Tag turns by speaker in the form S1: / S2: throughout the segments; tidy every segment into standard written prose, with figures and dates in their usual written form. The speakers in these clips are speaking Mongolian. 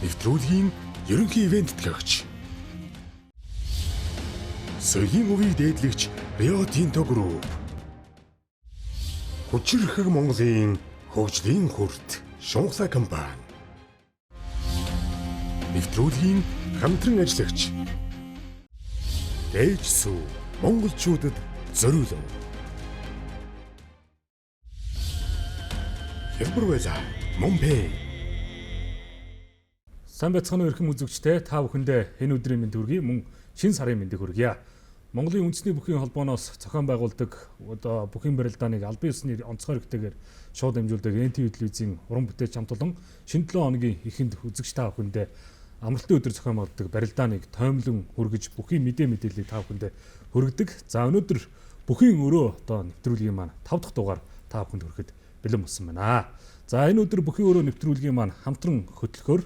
S1: Нэвтрүүлгийн ерөнхий ивент тэтгэгч. Соёлын өвийг дээдлэгч Рио Тинто Group. Хүчирхэг Монголын хөгжлийн хүрт Шунхлаа компани. Нэвтрүүлгийн хамтран ажиллагч. Дээж сүү монголчуудад зориулав. Хялбар байла. Монпэй.
S2: Сайн байцгаана уу эрхэм үзэгчдээ, та бүхэндээ энэ өдрийн мэнд хүргэе, мөн шинэ сарын мэндийг хүргье. Монголын үндэсний бүхийн холбооноос зохион байгуулдаг одоо бүхийн барилдааныг албан ёсны онцгой хэрэгтэйгээр шууд дамжуулдаг NTV телевизийн уран бүтээлч хамт олон шинэ 7 хоногийн эхэнд үзэгч та бүхэндээ амралтын өдөр зохион байгуулдаг барилдааныг тоймлон хүргэж бүхийн мэдээллийг та бүхэндээ хүргэдэг. За өнөөдөр бүхийн өрөө одоо нэвтрүүлгийн маань 5 дахь дугаар та бүхэнд хүрэхэд бэлэн болсон байна. За энэ өдөр бүхийн өрөө нэвтрүүлгийн маань хамтран хөтлөхөөр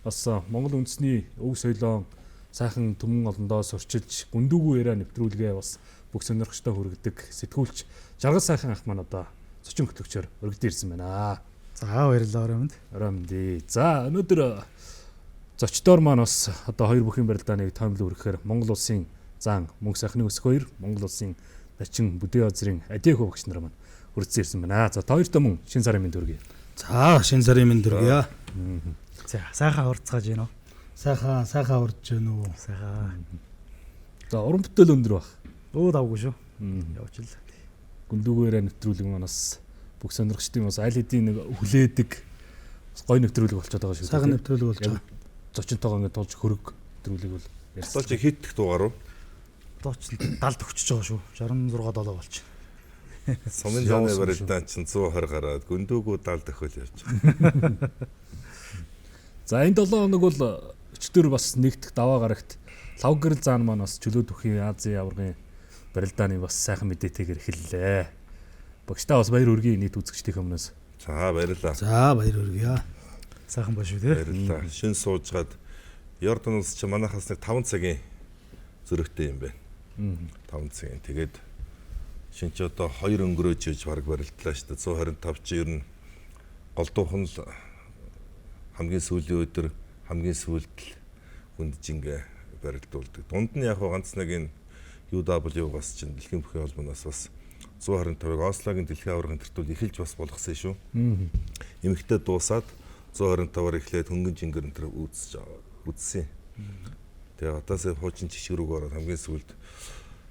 S2: бас Монгол үндэсний өв соёлоо сайхан түмэн олондоо сурчилж гүндүүгүй яриа нэвтрүүлгээ бас бүх сонирхчтой хүргэдэг сэтгүүлч Жаргал сайхан ах маань одоо зочин хөтлөгчөөр өргөдөн ирсэн байна.
S3: За баярлалаа орой мэнд.
S2: Орой мэнд. За өнөөдөр зочдоор маань бас одоо хоёр бүхийн барилдааныг тоомлон өргөхээр Монгол улсын зан мөнх сайхны өсөх хоёр Монгол улсын начин бүдээ озрын Адиаху багш нар маань хүрэлцэн ирсэн байна. За та хоёртоо мөн шинэ сарын мэнд хүргэе.
S4: За шинэ сарын мэнд хүргэе.
S3: За сайхан хурцгааж гинөө.
S4: Сайхан сайхан хурж гэнэ үү.
S3: Сайхан.
S2: За уран бүтээл өндөр баг.
S3: Өө давгүй шүү. Явж л.
S2: Гүндүүгээрээ нэвтрүүлэг маань бас бүх сонирхчдын бас аль хэдийн нэг хүлээдэг бас гоё нэвтрүүлэг болчиход байгаа шүү.
S4: Сайхан нэвтрүүлэг болж байгаа.
S2: Зочинтойгоо ингээд тулж хөрөг нэвтрүүлэг бол
S5: ярьсан. Одоо чи хэд дэх дугаар уу?
S3: Одоо ч 70 төгчөж байгаа шүү. 66 7 болчих.
S5: Сумын зооны барилдаан чинь 120 гараад гүндүүгүү 70 төхөөл явж байгаа.
S2: За энэ 7 хоног бол өчтөр бас нэгдэх даваа гарагт лав гэрэл заан маань бас чөлөө түүхийн Азийн аваргын барилдааны бас сайхан мэдээтэйгээр эхэллээ. Багштаа бас баяр хүргэе нийт үзэгчдийн өмнөөс.
S5: За баярлалаа.
S4: За баяр хүргэе.
S3: Сайхан ба шүү тий.
S5: Баярлалаа. Шин суужгаад Йордан улс чи манайхаас нэг 5 цагийн зөрөгтэй юм байна. 5 цагийн. Тэгээд шин чи одоо 2 өнгөрөөж иж бараг барилдлаа шүү дээ. 125 чи ер нь голдуухан л хамгийн сүүлийн өдөр хамгийн сүүлд л хүнд жингээ барилдуулдаг. Дунд нь яг ганц нэг энэ UW-гаас чинь дэлхийн бүхийн холбооноос бас 125-ыг Ослогийн дэлхийн аваргын төртөл эхэлж бас болгосон шүү. Эмэгтэй дуусаад 125-аар эхлээд хөнгөн жингэр энэ төр үзсэн. Тэгээ одоос хуучин жишг рүү ороод хамгийн сүүлд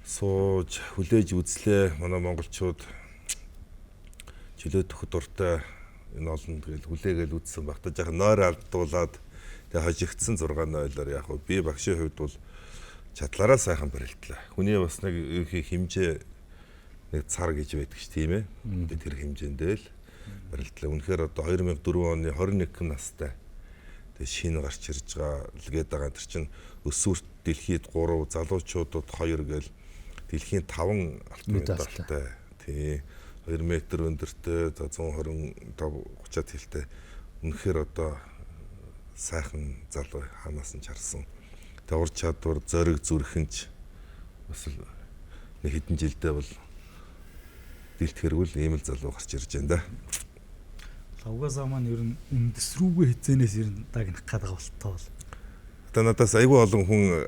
S5: сууж хүлээж үзлээ. Манай монголчууд чөлөө төхөд дуртай энэ олон тэгэл хүлээгээл үзсэн баг. Та жаахан нойр алдуулаад тэгээ хожигдсан 6-0-оор яг би багшийн хувьд бол чадлаараа сайхан барилдлаа. Хүний бас нэг ерөнхий хэмжээ нэг цар гэж байдаг ш тийм ээ. Тэгээ тэр хэмжээндээ л барилдлаа. Үнэхээр одоо 2004 оны 21 настай тэгээ шинэ гарч ирж байгаа л гээд байгаа. Тэр чинь өсвөрт дэлхийд 3, залуучуудад 2 гээл дэлхийн 5 алтан медальтай. Тий. 2 метр өндөртэй, за 125 30-аад хилтэй. Үнэхээр одоо сайхан залуу хаанаас нь чарсан. Тэгээ ур чадвар, зориг, зүрхэнч бас нэг хэдэн жилдээ бол дэлтгэргүүл ийм л залуу гарч ирж байна да.
S3: Лавгасаа маань ер нь үндэс рүүгээ хизээнээс ер нь дагнах гээд байгаа болтоо бол.
S5: Одоо надаас айгүй олон хүн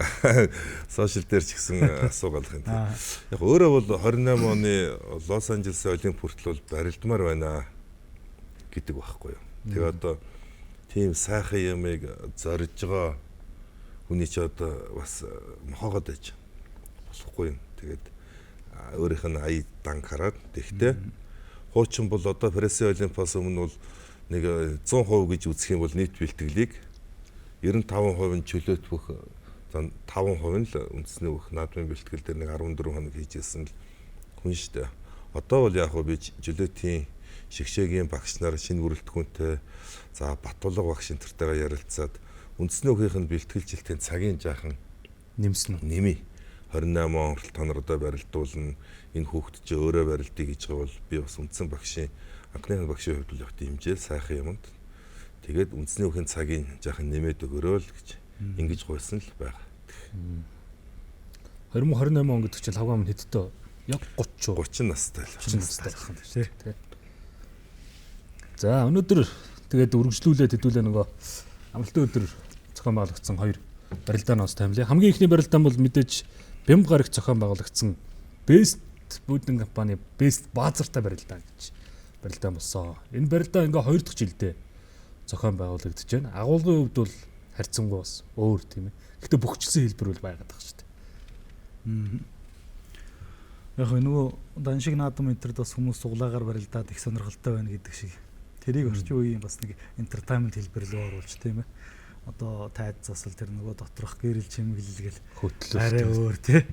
S5: сошиал дээр ч гэсэн асуугаалах юм. Яг өөрөө бол 28 оны Лос Анжелесын Олимп хүртэл бол барилдмаар байна гэдэг байхгүй юу. Тэгээ одоо тийм сайхан юмыг зорж байгаа хүний чи одоо бас мохоогоод байж болохгүй юм. Тэгээд өөрийнх нь ая данг хараад тэгтээ хуучин бол одоо Парисын Олимпиас өмнө бол нэг 100% гэж үзэх юм бол нийт бэлтгэлийг 95% нь чөлөөт бүх 5% нь л үндэсний бүх наадмын бэлтгэл дээр нэг 14 хоног хийжсэн л хүн шүү дээ. Одоо бол яг хөө би чөлөөтийн шигшээгийн багш нар шинэ бүрэлдэхүүнтэй за Батулга багш энэ төртэйгээ ярилцаад үндэсний бүхийнх нь бэлтгэлжилтийн цагийн жаахан
S2: нэмсэн үү?
S5: Нэмий. 28 он хүртэл та нар одоо барилдуулна. Энэ хүүхэд чи өөрөө барилдъя гэж байгаа бол би бас үндсэн багшийн анхны багшийн хувьд бол яг дэмжээл сайхан юмд. Тэгээд үндэсний бүхийн цагийн жаахан нэмээд өгөрөө л гэж ингэж гуйсан л байгаа.
S2: 2028 он гэдэг чинь лавгаа минь хэдтэй яг 30
S5: 30 настай л.
S2: 30 настай л байна тий. За өнөөдөр тэгээд үргэлжлүүлээд хэдүүлээ нөгөө амралтын өдөр зохион байгуулагдсан хоёр барилдаанаас таймлаа. Хамгийн эхний барилдаан бол мэдээж Бямба гарагт зохион байгуулагдсан Best бүүдэн компани Best баазартай барилдаан гэж барилдаан болсон. Энэ барилдаан ингээ хоёр дахь жилдээ зохион байгуулагдаж байна. Агуулгын хувьд бол харьцангуй бас өөр тийм ээ. Гэхдээ бөхчлсөн хэлбэр бол байгаад байгаа шүү дээ.
S3: Яг нөгөө даншиг наадам энтерд бас хүмүүс суглаагаар барилдаад их сонирхолтой байна гэдэг шиг. Тэрийг орчин үеийн бас нэг entertainment хэлбэр рүү оруулж тийм ээ. Одоо тайз засал тэр нөгөө доторх гэрэл чимэглэл гэл
S2: Хөтлөл
S3: арай өөр тий.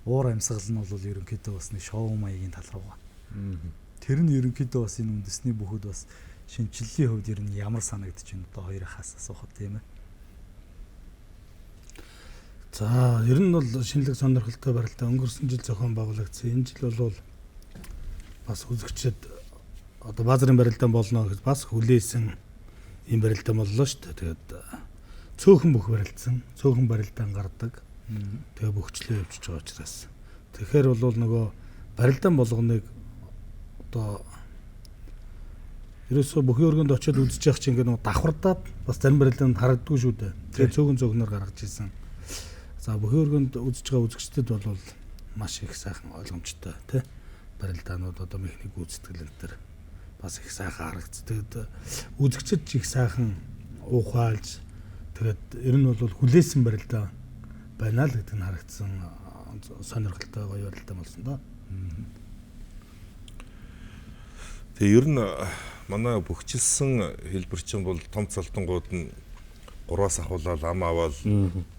S3: Уур амьсгал нь бол ерөнхийдөө бас нэг шоу маягийн тал руугаа. Тэр нь ерөнхийдөө бас энэ үндэсний бүхэд бас шинэчлэлийн хувьд ер нь ямар санагдаж байна одоо хоёр хаас асуухад тийм ээ.
S4: За, ер нь бол шинэлэг сонирхолтой барилдаа өнгөрсөн жил зохион байгуулагдсан. Энэ жил бол бас үзэгчид одоо баазрын барилдаан болно гэж бас хүлээсэн ийм барилдаан боллоо шүү дээ. Тэгээд цөөхөн бүх барилдсан, цөөхөн барилдаан гардаг. Тэгээ бөхчлөө явчихж байгаа учраас. Тэгэхээр бол нөгөө барилдаан болгоныг одоо ерөөсөө бүхий өргөнд очиод үзэж явах чинь ингээд нөгөө давхардаад бас зарим барилдаанд харагддгүй шүү дээ. Тэгээ цөөхөн цөөхнөр гаргаж исэн. За бүхий өргөнд үзэж байгаа үзэгчдэд бол маш их сайхан ойлгомжтой тий барилдаанууд одоо механик гүйцэтгэл энэ төр бас их сайхан харагдц. Тэгээд үзэгчид ч их сайхан уухайлж тэгээд ер нь бол хүлээсэн барилдаа байна л гэдэг нь харагдсан сонирхолтой гоё барилдаа болсон доо.
S5: Тэгээ ер нь манай бөхчилсэн хэлбэр чинь бол том цалтангууд нь 3-аас ахуулаад ам аваад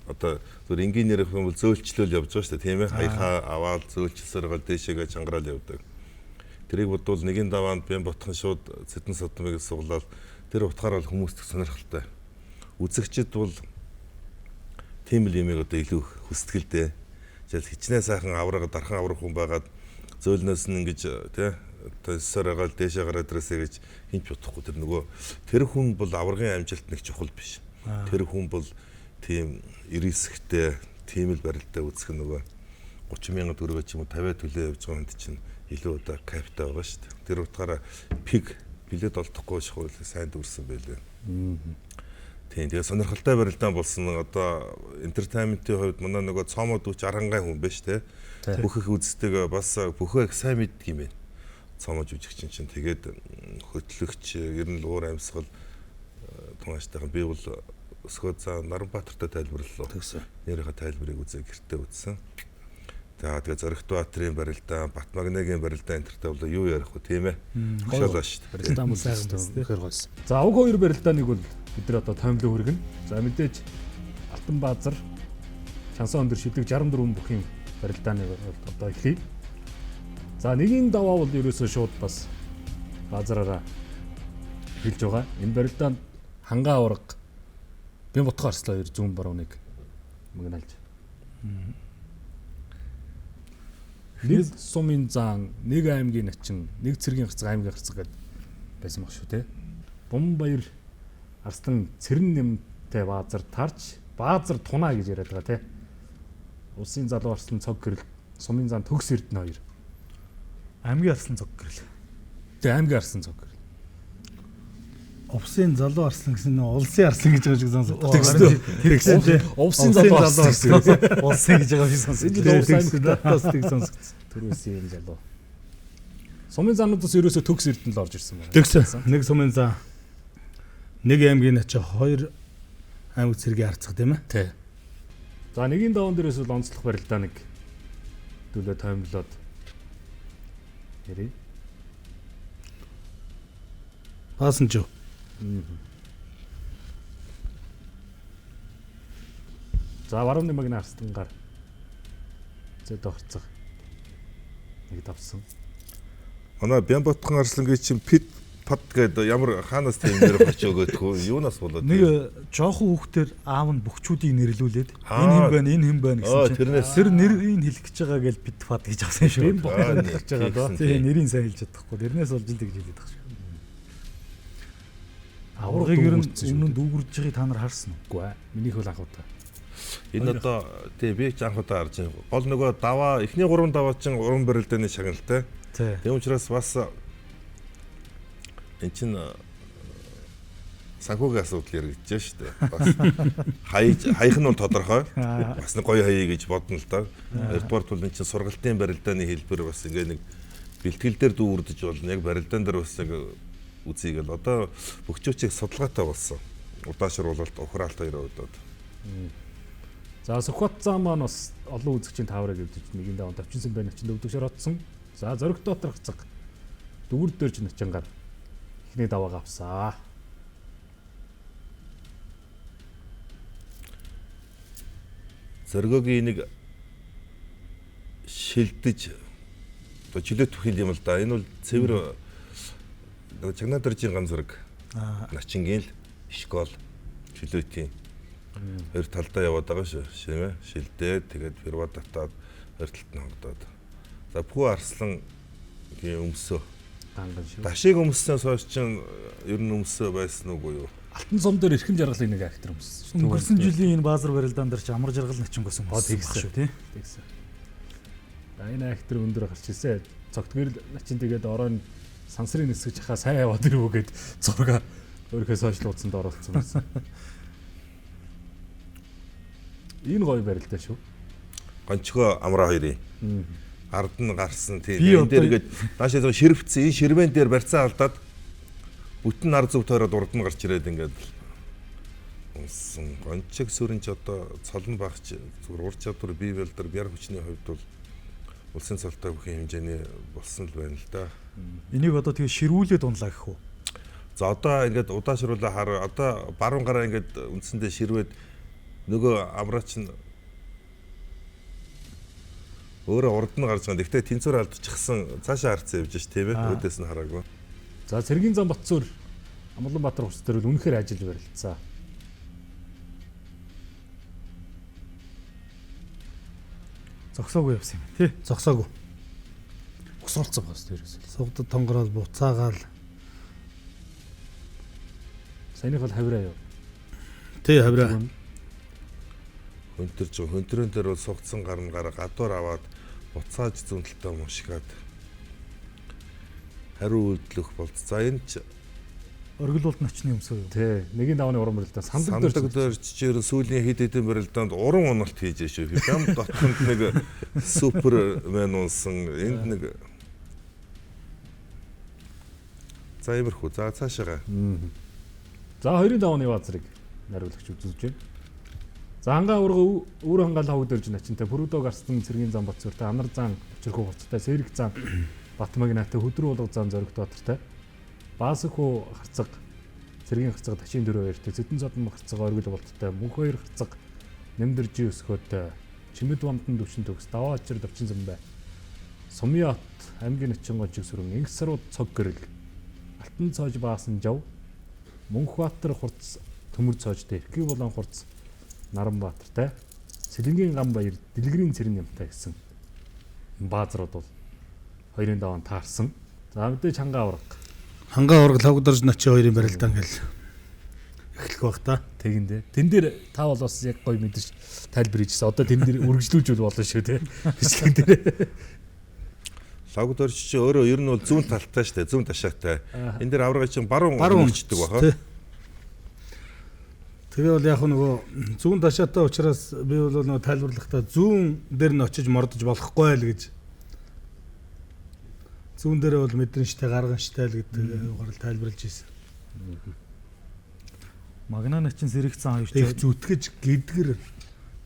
S5: одоо зөв энгийн нэр юм бол зөөлчлөөл явж байгаа шүү дээ тийм ээ. Хаяхаа аваад зөөлчлсээр гол дээшээгээ чангараал явдаг. Тэрийг бодвол нэгin даваанд бям ботхон шууд цэдэн содмыг суглаад тэр утгаар бол хүмүүст их сонирхолтой. Үзэгчид бол тийм л юмыг одоо илүү хүсдэг л дээ. Жишээл хичнээн сайхан авраг дархан аврах хүн байгаад зөөлнөөс нь ингэж тий тосоор байгаа л дээшээ гараад ирэсэ гэж хинч бодохгүй тэр нөгөө тэр хүн бол аврагын амжилт нэг чухал биш. Тэр хүн бол тийм рисктэй тийм л барилдаа үзэх нөгөө 30 мянган төгрөгөө ч юм уу 50 төлөө явж байгаа хүнд чинь илүү одоо капитал байгаа шүү дээ. Тэр утгаараа пиг билет олдохгүй шахуул сайн дүүрсэн байлээ. Тийм тэгээ сонирхолтой барилдаан болсон одоо entertainment-ийн хувьд манай нөгөө цоомод үуч арангаан хүн байна шүү дээ. Бүх их үздэг бас бүхөө их сайн мэддэг юм байна. Цоомод жүжигчин чинь тэгээд хөтлөгч ер нь л уур амьсгал тунгааштай би бол өсгөө за Наранбаатартай тайлбарлалаа.
S4: Тэгсэн.
S5: Нэрийнхээ тайлбарыг үзээ гэртээ үзсэн. За тэгээ Зоригт Баатарын барилдаан, Батмагнагийн барилдаан энтертэй бол юу ярих вэ тийм ээ. Хошоолоо шүү дээ.
S2: Барилдаан бол
S3: Сайхан биз дээ.
S2: үнэхээр гойсон. За уг хоёр барилдааныг бол бид нар одоо томилон хүргэнэ. За мэдээж Алтан Баазар Чансан өндөр шидэг 64 бүхийн барилдааныг бол одоо эхлэе. За нэгийн даваа бол ерөөсөө шууд бас баазараараа эхэлж байгаа. Энэ барилдаанд хангаа авраг Бямба Ботхон Арслан хоёр зүүн барууныг магнаалж. Нэг сумын заан, нэг аймгийн начин, нэг цэргийн гарцаг, аймгийн гарцаг гэд байсан баг шүү те. Бумбаяр Арслан цэрэн нэмтэй баазар тарч, баазар тунаа гэж яриад байгаа те. Улсын залуу Арслан цог гэрэл, сумын заан төгс эрдэнэ хоёр.
S3: Аймгийн арслан цог гэрэл.
S2: Тэгээ аймгийн Арслан цог гэрэл.
S4: Увсын залуу арслан гэсэн нь улсын арслан гэж байгаа шиг сонсогдсон.
S2: Тэгсэн.
S4: Тэгсэн тий.
S2: Увсын залуу Арслан гэсэн.
S3: Улсын гэж байгаа би сонссон.
S2: Энэ жил Увс аймагт
S4: надаас тийг сонсогдсон.
S2: Төрөөсөн юм залуу. Сумын заануудаас ерөөсөө төгс эрдэнэ л орж ирсэн байна.
S4: Тэгсэн. Нэг сумын заа. Нэг аймгийн ачаа хоёр аймаг цэргийн арцах тийм ээ.
S2: Тэ. За нэгийн даван дээрээс бол онцлох барилдаа нэг дүүлээ тоймлоод ярив.
S4: Баасан ч юу.
S2: За барууны магна арстангаар зэд орцох нэг давсан.
S5: Манай Бямба Ботхон Арслангийн чинь пит пат гэдэг ямар хаанаас тийм нэр очиж өгөөдөх үү? Юунаас болоод
S3: Нэг жоохон хүүхдээр аав нь бөхчүүдийг нэрлүүлээд
S5: Аа.
S3: энэ хэн байна, энэ хэн байна
S5: Аа,
S3: гэсэн чинь
S5: тэрнээс.
S3: тэр нэрийг хэлэх гэж байгаа гэж бит пат гэж авсан шүү.
S2: Бямба Ботхон гэж байгаа доо.
S3: Тийм нэрийг сайн хэлж чадахгүй. Тэрнээс болж л гэж хэлээд байгаа шүү.
S2: Авраг
S3: Аврагыг ер нь
S2: дүүгүрсэн шүү
S3: өмнө нь дүүгүрж байгааг та нар харсан уу?
S2: Үгүй ээ. Минийх бол анх удаа.
S5: Энэ одоо тий би ч анх удаа харж байна. Гол нөгөө даваа эхний гурван даваа чинь уран барилдааны шагналтай.
S3: Тий.
S5: Тийм учраас бас эн чинь Санхүүгийн асуудал яригдж шүү дээ. Бас хаяж хаях нь бол тодорхой. Бас нэг гоё хаяа гэж бодно л да. Хоёрдугаар тул энэ чинь сургалтын барилдааны хэлбэр бас ингээ нэг бэлтгэл дээр дүүрдэж болно. Яг барилдаан дээр бас яг үзье гэл одоо бөхчөөчийг судалгаатай болсон. Удаашруулалт, ухраалт хоёроо удаад.
S2: За Сүхбат зам маань бас олон үзэгчийн тааврыг эвдэж нэгэн даван тавчинсан байна чинь өвдөгшөр отсон. За Зоригт дотор хацаг дүүр дөрж начингаар эхний давааг авсаа.
S5: Зоригогийн нэг шилдэж одоо чөлөөт бүхэл юм л да. Энэ бол цэвэр чагнаа дөржийн гам зэрэг. Начингийн л школ чөлөөтийн хоёр талдаа яваад байгаа шүү. Шимээ шилдээд тэгээд ферва татаад хоёр талд нь хогдоод. За Пүү Арслан гийн өмсөө
S2: ганган шүү.
S5: Дашиг өмссөнөөс хойш чинь ер нь өмсөө байсан уугүй юу?
S2: Алтан сум дээр эрхэм жаргалын нэг актер өмссөн.
S3: Өнгөрсөн жилийн энэ баазар барилдаан дээр чи амар жаргал начингос өмссөн шүү тий.
S2: Тэгсэн. За энэ актер өндөр гарч ирсэн. Цогтгэрэл начин тэгээд оройн сансрын нисгэж хахаа сайн яваад ирвүү гэд зураг өөрийнхөө сошиал хуудсанд оруулсан байсан. Энэ гоё барилдаа шүү.
S5: Гончгоо амраа хоёрын. Ард нь гарсан тийм. Энэ дээр ингээд наашаа зөв ширвцсэн. Энэ ширвэн дээр барьцаа алдаад бүтэн нар зүв тойроод урд нь гарч ирээд ингээд унсан. Гончиг сүрэн ч одоо цолн багч зүгээр ур чадвар бий байлдар бяр хүчний хувьд бол улсын цолтой бүхэн хэмжээний болсон л байна л да.
S3: Энийг одоо тэгээ ширүүлээд унлаа гэх үү?
S5: За одоо ингээд удаашруулаа хар одоо баруун гараа ингээд үндсэндээ ширвээд нөгөө амраач нь өөрөө урд нь гарч байгаа. Гэхдээ тэнцвэр алдчихсан цаашаа харцсан явж ш тийм ээ. Өөдөөс нь хараагүй.
S2: За Цэргийн зам Батцүр Амгаланбаатар хурц дээр бол үнэхээр ажил барилцаа.
S3: Зогсоогүй явсан юм тий.
S4: Зогсоогүй.
S2: Угсуулсан бас тэрээс.
S4: Сугдад тонгороод буцаагаал.
S2: Саяных бол хавраа юу?
S4: Тий хавраа.
S5: Хөнтөрж хөнтрөн дээр бол сугдсан гар нь гараа гадуур аваад буцааж зүүн талдаа мушгаад хариу үйлдэлөх болц. За энэ ч
S3: оргилуулт начны өмсөө юу?
S2: Тий. Нэгийн давны уран барилдаа сандаг
S5: дээр чи ер нь сүүлийн хэд хэдэн барилдаанд уран уналт хийж шүү. Бям дотхонд нэг супермен унсан. Энд нэг за иймэрхүү. За цаашаага.
S2: За хоёрын давны баазрыг нариулагч үзүүлж байна. За хангаа урга өвөр хангаал хавд дөрж начинтай Пүрүдо гарсан цэргийн зам Батцүртэй Анар зан Өчөрхүү хурцтай Сэрэг зан Батмагнатай Хөдрүү улга зан Зоригт Баатартай Баасхүү харцаг цэргийн харцаг Ташийн дөрөв хоёртой Зэдэн зодон харцаг оргил болттой Мөнх хоёр харцаг Нэмдэржи өсгөөтэй Чимэд вамтан төвшин төгс Даваа очир төвчин зэмбай Сумын хот аймгийн начин гончиг сүрэн Инх сарууд цог гэрэл Алтан цоож баасан жав Мөнхбаатар хурц төмөр цоожтой Эрхий булан хурц Наранбаатартай Сэлэнгийн гам баяр Дэлгэрийн цэрэн нямтай гэсэн баазрууд бол хоёрын даван таарсан. За мэдээж хангаа авраг.
S4: Хангаа авраг лавгдарж начи хоёрын барилдаан гэл эхлэх байх та.
S2: Тэгэн дээ. Тэн дээр та бол бас яг гоё мэдэрч тайлбар хийжсэн. Одоо тэн дээр үргэлжлүүлж болно шүү те. Бичлэг дээр.
S5: Лавгдарч чи өөрөө ер нь бол зүүн талтай шүү дээ. Зүүн ташаатай. Энэ дээр аврагыг чинь баруун өмчдөг баха.
S4: Тэгээ бол яг нөгөө зүүн ташаатай учраас би бол нөгөө тайлбарлахдаа зүүн дээр нь очиж мордож болохгүй л гэж. Зүүн дээрээ бол мэдрэн штэ гарган штэ л гэдэг юугаар л тайлбарлаж ирсэн.
S3: Магнаа начин сэрэгцэн хоёр
S4: их зүтгэж гэдгэр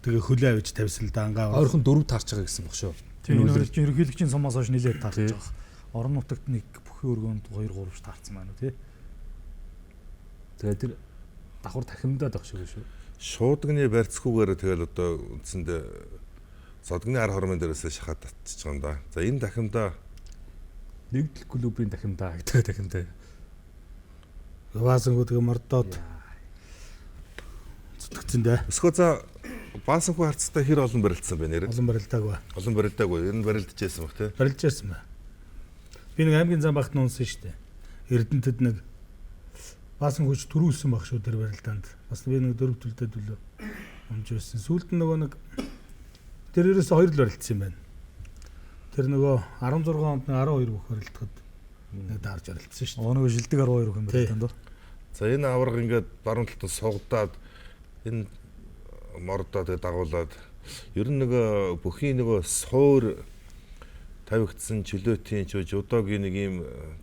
S4: тэгээ хөлөө авч тавьсан л да ангаа.
S2: Ойрхон дөрөв таарч байгаа гэсэн баг шүү.
S3: Тийм энэ хоёр чинь ерөнхийлөгчийн сумаас хойш нилээд таарч байгаа. Орон нутагт нэг бүхий өргөөнд 2 3 таарсан байна уу тий.
S2: Тэгээ тэр давхар тахимдаад байх шиг шүү.
S5: Шуудгны барьцхүүгээр тэгэл одоо үндсэндээ зодгны ар хормын дээрээс шахаад татчих юм да. За энэ тахимдаа
S2: нэгдэл клубын тахимдаа гэдэг тахимдаа.
S4: Баасанхүү тэгээ мордоод зүтгэцэн дээ.
S5: Өсгөө за Баасанхүү харцтай хэр олон барилцсан бэ нэр?
S4: Олон барилдаагүй.
S5: Олон барилдаагүй. Ер нь барилдажсэн баг тий.
S4: Барилдажсэн ба. Би нэг аймгийн зам багт нунсан шүү дээ. Эрдэнэтэд нэг Баасанхүүч төрүүлсэн баг шүү тэр барилдаанд. Бас би нэг дөрөв төлдөд үлээ унж байсан. Сүүлд нь нөгөө нэг тэр ерөөсөө хоёр л барилдсан юм байна. Тэр нөгөө 16 онд нэг 12 бүх барилдахад нэг даарж барилдсан шүү
S3: дээ. Нөгөө шилдэг 12 бүх юм барилдаанд уу?
S5: За энэ аварга ингээд баруун талд сугдаад энэ мордоо тэгээ дагуулад ер нь нөгөө бүхний нөгөө суур тавигдсан чөлөөтийн ч жудогийн нэг юм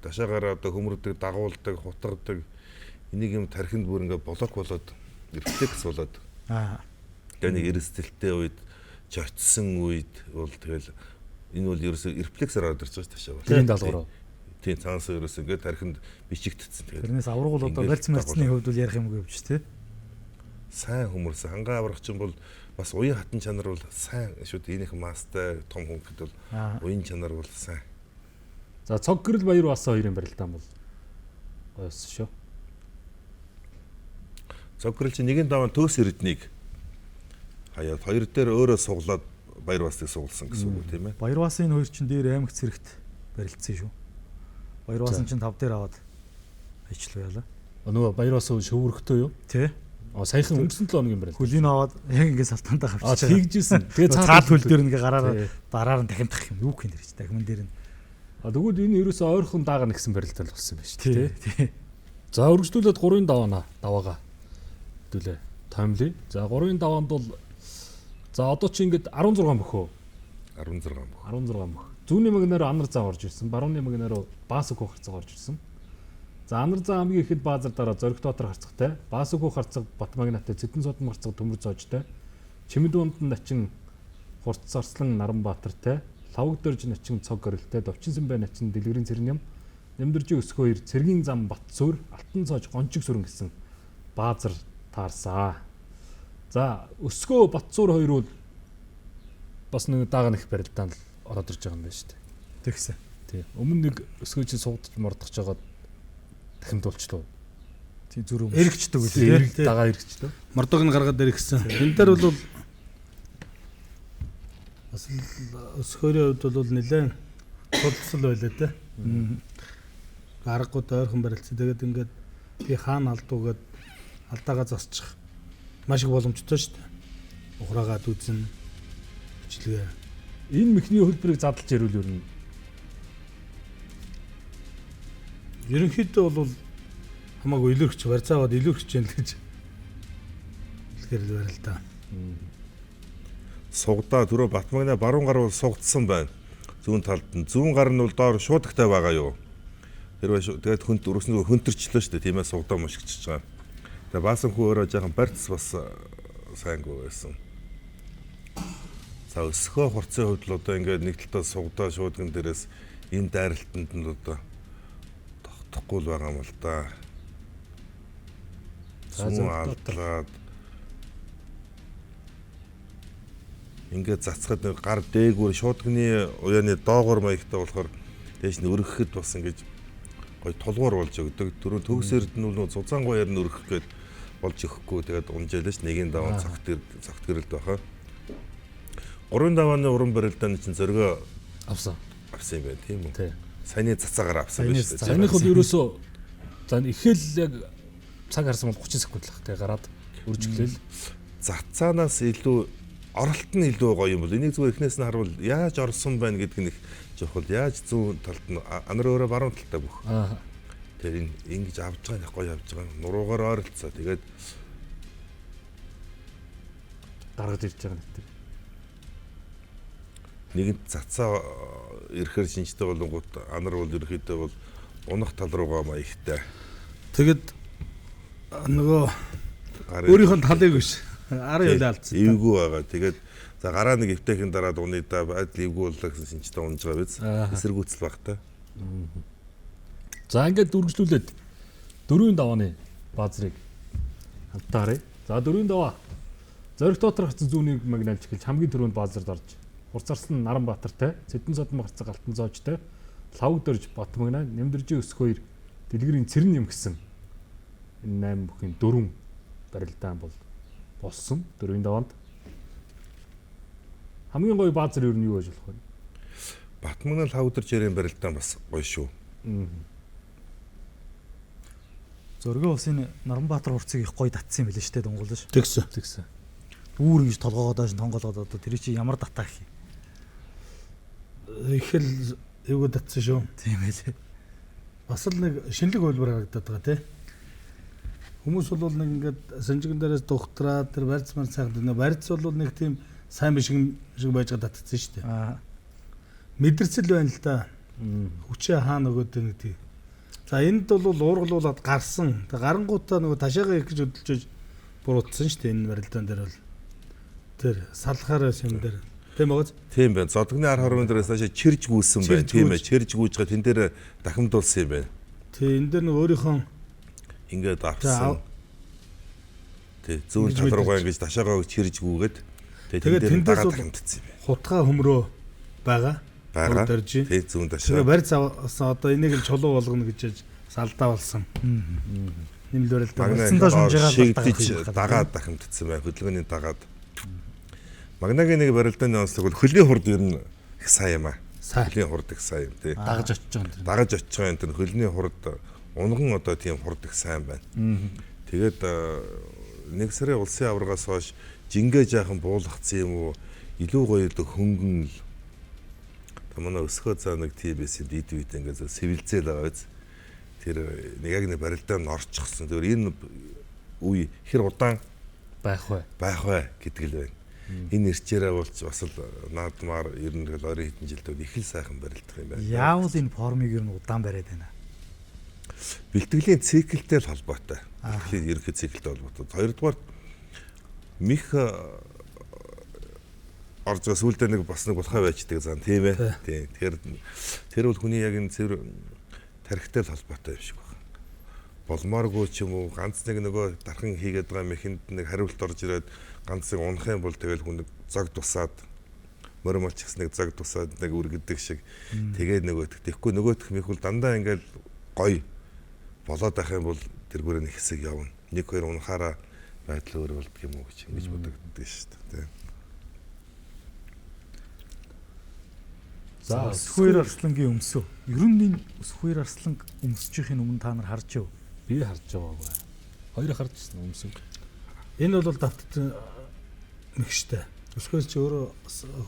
S5: дашаагаараа одоо хөмөрдөг, дагуулдаг, хутгадаг энийг юм тархинд бүр ингээд блок болоод рефлекс болоод тэгээ нэг эрсдэлтэй үед чочсон үед бол тэгэл энэ бол ерөөсөө рефлексээр ороод ирж байгаа шүү дээ.
S2: Тэрийн даалгавар.
S5: Тийм цаанаас ерөөсөө ингээд тархинд бичигдсэн.
S3: Тэгээд тэрнээс авраг бол одоо барьц марцны хувьд бол ярих юмгүй юм чи тий.
S5: Сайн хөмөрсөн. Хангаа аврах чинь бол бас уян хатан чанар бол сайн шүү дээ. Энийх мастай том хүн гэхэд бол уян чанар бол сайн.
S2: За цог гэрэл баяр баасан хоёрын барилдаан бол гоёсон шүү.
S5: Цог гэрэл чинь нэгэн даван төөс эрднийг хаяад хоёр дээр өөрөө суглаад баяр басыг сугалсан гэсэн үг тийм ээ.
S3: Баяр баасын энэ хоёр чинь дээр аймаг цэрэгт барилцсан шүү. Баяр баасан чинь 5 дээр аваад ажиллав яалаа.
S2: Нөгөө баяр баасан шөвөрхтөө юу?
S3: Тий.
S2: Саяхан өнгөрсөн 7 хоногийн барилт.
S3: Хөлийн аваад яг ингээд салтаантаа
S2: авчиж. Тэгжсэн.
S3: Тэгээ цаад хөл дээр ингээ гараараа дараар нь дахимдах юм. Юу гэх юм тэр чи дахимн дээр нь.
S2: Тэгвэл энэ ерөөсөө ойрхон даага нэгсэн барилтал болсон юм байна шүү дээ. Тий. За өргөжлүүлээд 3-ын даваана даваага хэдүүлээ. Томли. За 3-ын даваанд бол за одоо чи ингээд 16 мөхөө.
S5: 16 мөх.
S2: 16 мөх. Зүүнний магнаар анар заа орж ирсэн. Барууны магнаар баасаг хөх харцаг орж ирсэн. За анар заа хамгийн ихэд баазар дараа зориг дотор харцагтай. Баасаг хөх харцаг бат магнатай, зэдэн содон харцаг төмөр зоожтой. Чимэд дунд начин хурц сарслан Наранбаатартай. Лавг дөрж начин цог горилтой, Довчин сэмбэ начин дэлгэрийн цэрэн юм. Нэмдэржийн өсгөө хоёр цэргийн зам бат сүр, алтан цоож гончиг сүрэн гэсэн баазар таарсаа. За өсгөө бат сүр хоёр бол бас нэг даага нэх барилдаанд л ороод ирж байгаа юм байна шүү дээ.
S3: Тэгсэн.
S2: Тий. Өмнө нэг өсгөө чи суудаж мордох жагаад дахимдуулчлаа.
S3: Тий зүрх эргэждэг үлээ
S2: тий. Дагаа эргэжлээ.
S4: Мордог нь гаргаад эргэсэн. Энэ дээр бол бас өсгөөрийн хувьд бол нэлээд судалсал байлаа те. Аргагууд ойрхон барилцсан. Тэгээд ингээд би хаана алдуугээд алдаага засчих маш их боломжтой шүү дээ. Ухраагаад үзэн бичлэгээ.
S2: Энэ мэхний хөлбөрийг задлж ярил юу юм?
S4: Ерөнхийдөө бол хамаагүй илэрхч барьцааваад илэрхч юм л гэж хэлэхэр л байна л да.
S5: Сугдаа түрүү Батмагна баруун гар бол сугдсан байна. Зүүн талд нь зүүн гар нь бол доор шуудагтай байгаа юу? Тэр тэгээд хүнд өргөсөн хөнтөрчлөө шүү дээ. Тийм ээ сугдаа мушигчж байгаа. Тэгээд баасан хүү өөрөө жаахан барьц бас сайнгүй байсан. За өсгөө хурцын хувьд л одоо ингээд нэг талдаа сугдаа шуудган дээрээс энэ дайралтанд нь одоо тогтохгүй л байгаа юм л да. За алдлаад ингээд зацхад нэг гар дээгүүр шуудганы уяаны доогоор маягтай болохоор дээш нь өргөхөд бас ингэж гой тулгуур болж өгдөг. Түрүү төгс эрдэнэ бол зузаан гоёор нь өргөх гээд болж өгөхгүй. Тэгээд унжээлж нэгийн даваа цогт гэрэлд байхаа. Гурван давааны уран барилдааны чинь зөргөө
S2: авсан
S5: юм байна тийм үү?
S2: Тий.
S5: Саяны цацаагаар авсан байх шүү дээ.
S2: Саяных бол ерөөсөө за ихэл яг цаг харсан бол 30 секунд л ах тий гараад үржиглээл.
S5: Цацаанаас илүү оролт нь илүү гоё юм бол энийг зүгээр эхнээс нь харуул яаж орсон байна гэдг нь их чухал. Яаж зүүн талд нь анар өөрөө баруун талтай бүх. Тэр энэ ингэж авч байгаа нь гоё авч байгаа. Нуруугаар ойролцоо. Тэгээд
S2: гаргаж ирж байгаа нэг тэр.
S5: Нэгэнт цацаа ирэхээр шинжтэй болонгууд анар бол ерөөхдөө бол унах тал руугаа маягтай.
S4: Тэгэд нөгөө өөрийнх нь талыг биш. Арын хөлөө алдсан.
S5: Эвгүй байгаа. Тэгээд за гараа нэг эвтэйхэн дараад унаа да адил эвгүй боллоо гэсэн шинжтэй унж байгаа биз. Эсэргүүцэл баг та.
S2: За ингээд үргэлжлүүлээд дөрвийн давааны баазрыг хамтаа харъя. За дөрвийн даваа. Зориг дотор гарсан зүүнийг магналж эхэлж хамгийн түрүүнд баазард орж Хурц арслан Наранбаатартай, Сэдэн содон гарцаг алтан зоожтой, Лавг дөрж Батмагна, Нэмдэржийн өсөх хоёр дэлгэрийн цэрэн юм гэсэн энэ 8 бүхийн дөрвөн барилдаан бол болсон дөрвийн даваанд. Хамгийн гоё баазар ер нь юу байж болох вэ?
S5: Батмагна лав дөрж ярийн барилдаан бас гоё шүү.
S3: Зөргөө улсын Наранбаатар хурцыг их гоё татсан юм билээ шүү дээ дунгуулж.
S4: Тэгсэн.
S2: Тэгсэн.
S3: Үүр ингэж толгоогоо доош тонголоод одоо тэр чи ямар татаа гэх юм.
S4: Их л эвгүй татсан шүү.
S3: Тийм байлээ.
S4: Бас л нэг шинэлэг хөлбөр харагдаад байгаа тий. Хүмүүс бол нэг ингээд сэнжигэн дээрээс дугтраад тэр барьц марц сайхан дэнэ. Барьц бол нэг тийм сайн биш юм шиг байж байгаа татцсан шүү дээ. Мэдэрцэл байна л да. Хүчээ хаана өгөөд байна гэдэг. За энд бол уургалуулаад гарсан. Тэг гарангуудаа нөгөө ташаагаа их гэж хөдөлж буруутсан шүү дээ энэ барилдаан дээр бол. Тэр салхаар байсан юм дээр. Тийм үү?
S5: Тийм байна. Зодгны ар хорвон дээрээс цаашаа чирж гүйсэн байна. Тийм ээ. Чирж гүйж байгаа тэн дээр дахимдуулсан юм байна.
S4: Тий, энэ дээр нөгөө өөрийнхөө
S5: ингээд авсан. Тий, зүүн тал руугаа ингэж ташаагаа чирж гүгээд
S4: тэгээд тэндээс
S5: дахимдсан юм байна.
S4: Хутгаа хөмрөө байгаа.
S5: Байгаа. Тий, зүүн ташаа.
S4: Тэгээ барьц авсан. Одоо энийг л чулуу болгоно гэж салдаа болсон. Нэмэл барилдаа.
S3: Барьцандаа шунжаагаар
S5: шигдэж дагаад дахимдсан байна. Хөдөлгөөний дагаад. Магнагийн нэг барилдааны онцлог бол хөлийн хурд ер нь их сайн юм аа. Хөлийн хурд их сайн юм тий.
S4: Дагаж очиж байгаа юм тэр.
S5: Дагаж очиж байгаа юм тэр хөлний хурд унган одоо тийм хурд их сайн байна. Тэгээд нэг сарын улсын аваргаас хойш жингээ жаахан буулгацсан юм уу илүү гоё л хөнгөн л та манай өсгөө заа нэг TBS-ийн дид үед ингээд сэвэлзээл байгаа биз. Тэр нэг яг нэг барилдаа нь орчихсон. Тэр энэ үе хэр удаан
S2: байх вэ?
S5: Байх вэ гэдэг л байна. Энэ ирчээрээ болж бас л наадмаар ер нь тэгэл ойрын хэдэн жилд их л сайхан барилдах юм байна.
S3: Яавал энэ формыг ер нь удаан бариад байна.
S5: Бэлтгэлийн циклтэй л холбоотой. Бэлтгэлийн ерөнхий циклтэй холбоотой. Хоёрдугаар мих орж байгаа сүүлдээ нэг бас нэг болохоо байчдаг зан тийм ээ. Тийм. Тэгэхээр тэр бол хүний яг энэ цэвэр тархитай л холбоотой юм шиг байна. Болмооргүй ч юм уу ганц нэг нөгөө дархан хийгээд байгаа мэхэнд нэг хариулт орж ирээд ганц нэг унах юм бол тэгэл хүн нэг зог тусаад морь молч гэсэн нэг зог тусаад нэг үргэдэг шиг тэгээд нөгөөх. Тэгэхгүй нөгөөх мих бол дандаа ингээл гоё болоод байх юм бол тэргүүрээ нэг хэсэг явна. Нэг хоёр унахаараа байдал өөр болдго юм уу гэж ингэж бодогддог шүү дээ.
S3: За Өсгөөр Арслангийн өмсөө. Ер нь энэ Өсгөөр Арслан өмсөжхийн өмнө та нар харж яв?
S2: Би харж байгаагүй. Хоёр харж ирсэн өмсөг.
S4: Энэ бол давтсан мэгштэй. Өсгөөс чи өөрөө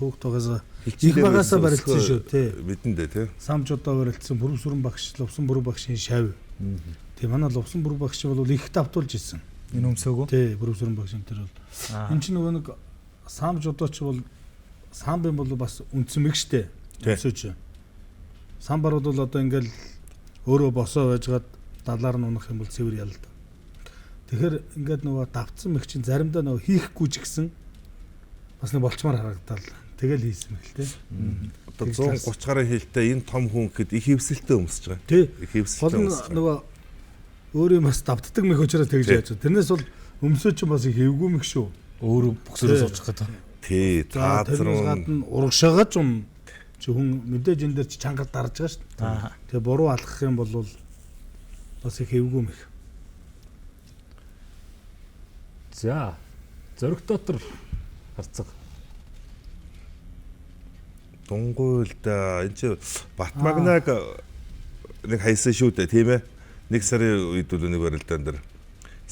S4: хөөхт байгаас их багасаа барилцсан шүү тий.
S5: Мэдэн дээ тий.
S4: Самжуудаа барилцсан Бүрүсүрэн багш, Лувсан Бүрү багшийн шав. Тий, манай Лувсан Бүрү багш бол их давтуулж ирсэн.
S3: Энэ өмсөөгөө?
S4: Тий, Бүрүсүрэн багш энэ төр бол. Энэ чинь нөгөө нэг самжуудаа чи бол самбын бол бас үндсэн мэгштэй. Өмсөөч. Самбар бол одоо ингээл өөрөө босоо байжгаад далаар нь унах юм бол цэвэр ялд. Тэгэхээр ингээд нөгөө давтсан мэг чинь заримдаа нөгөө хийхгүй ч гэсэн бас нэг болчмаар харагдал. Тэгэл хийсэн мэг л тий.
S5: Одоо 130 гаруй хэлтэй энэ том хүн гэхэд их хэвсэлтэй өмсөж байгаа.
S4: Тий.
S5: Их хэвсэлтэй өмсөж байгаа.
S4: Нөгөө өөрөө бас давтдаг мэг учраас тэгж яаж. Тэрнээс бол өмсөө чинь бас их эвгүй мэг шүү.
S2: Өөрөө бөксөрөө суучих гэдэг.
S5: Тий.
S4: Тэрнээс гадна урагшаагаа ч юм чи хүн мэдээж энэ дээр чи чангаар дарж байгаа шүү дээ. Тэгээ буруу алхах юм бол бас их эвгүй мэх.
S2: За зориг дотор харцаг.
S5: Дунгуйлд энэ чи Батмагнаг нэг хайсан шүү дээ тийм ээ. Нэг сарын үед бол нэг барилдаан дээр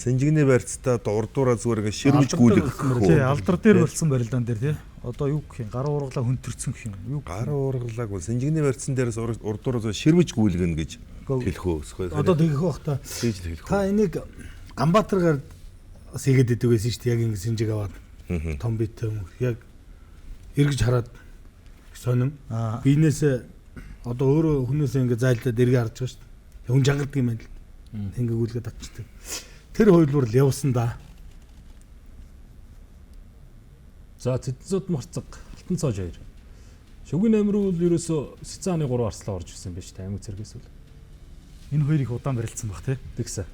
S5: Сэнжигний барьцтай дурдураа зүгээр ингээ ширвэж гүйлгэх.
S3: Тий, алдар дээр болсон барилдаан дээр тий. Одоо юу гэх юм? Гар уургалаа хөнтөрцөн гэх юм. Юу
S5: гар уургалааг бол Сэнжигний барьцсан дээрээс урдураа зүгээр ширвэж гүйлгэнэ гэж хэлэх үү?
S4: Одоо тэгэх байх та.
S5: Тэгж л хэлэх.
S4: Та энийг Ганбаатаргаар бас хийгээд идэг байсан шүү дээ. Яг ингэ сэнжиг аваад том биетэй юм. Яг эргэж хараад сонин. Биенээсээ одоо өөрөө хүнээсээ ингэ зайлдаад эргээ харж байгаа шүү дээ. Хүн жангардаг юм байна л. Ингээ гүйлгээд татчихдаг. Тэр хоёулуур л явсан да.
S2: За Цэцэнцод марцаг Алтан цоож хоёр. Шүгэн амир бол ерөөсөө Сэцэн хааны 3 арслаа орж ирсэн байж та аймаг цэргээс үл.
S3: Энэ хоёр их удаан барилцсан баг тий.
S2: Тэгсэн.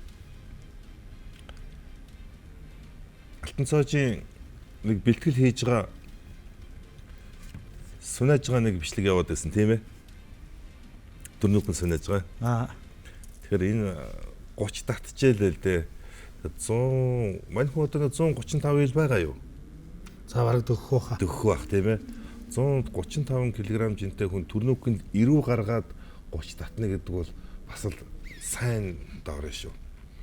S5: Алтан цоожийн нэг бэлтгэл хийж байгаа сунааж байгаа нэг бичлэг яваад байсан тийм ээ. Дөрнүүхэн сунааж байгаа. Тэгэхээр энэ 30 татжээлээ л дээ. 100 мань хүн одоо 135 ил байгаа юу?
S4: За бараг дөхөх баха.
S5: Дөхөх бах тийм ээ. 135 кг жинтэй хүн төрнүүхэнд 90 гаргаад 30 татна гэдэг бол бас л сайн доор шүү.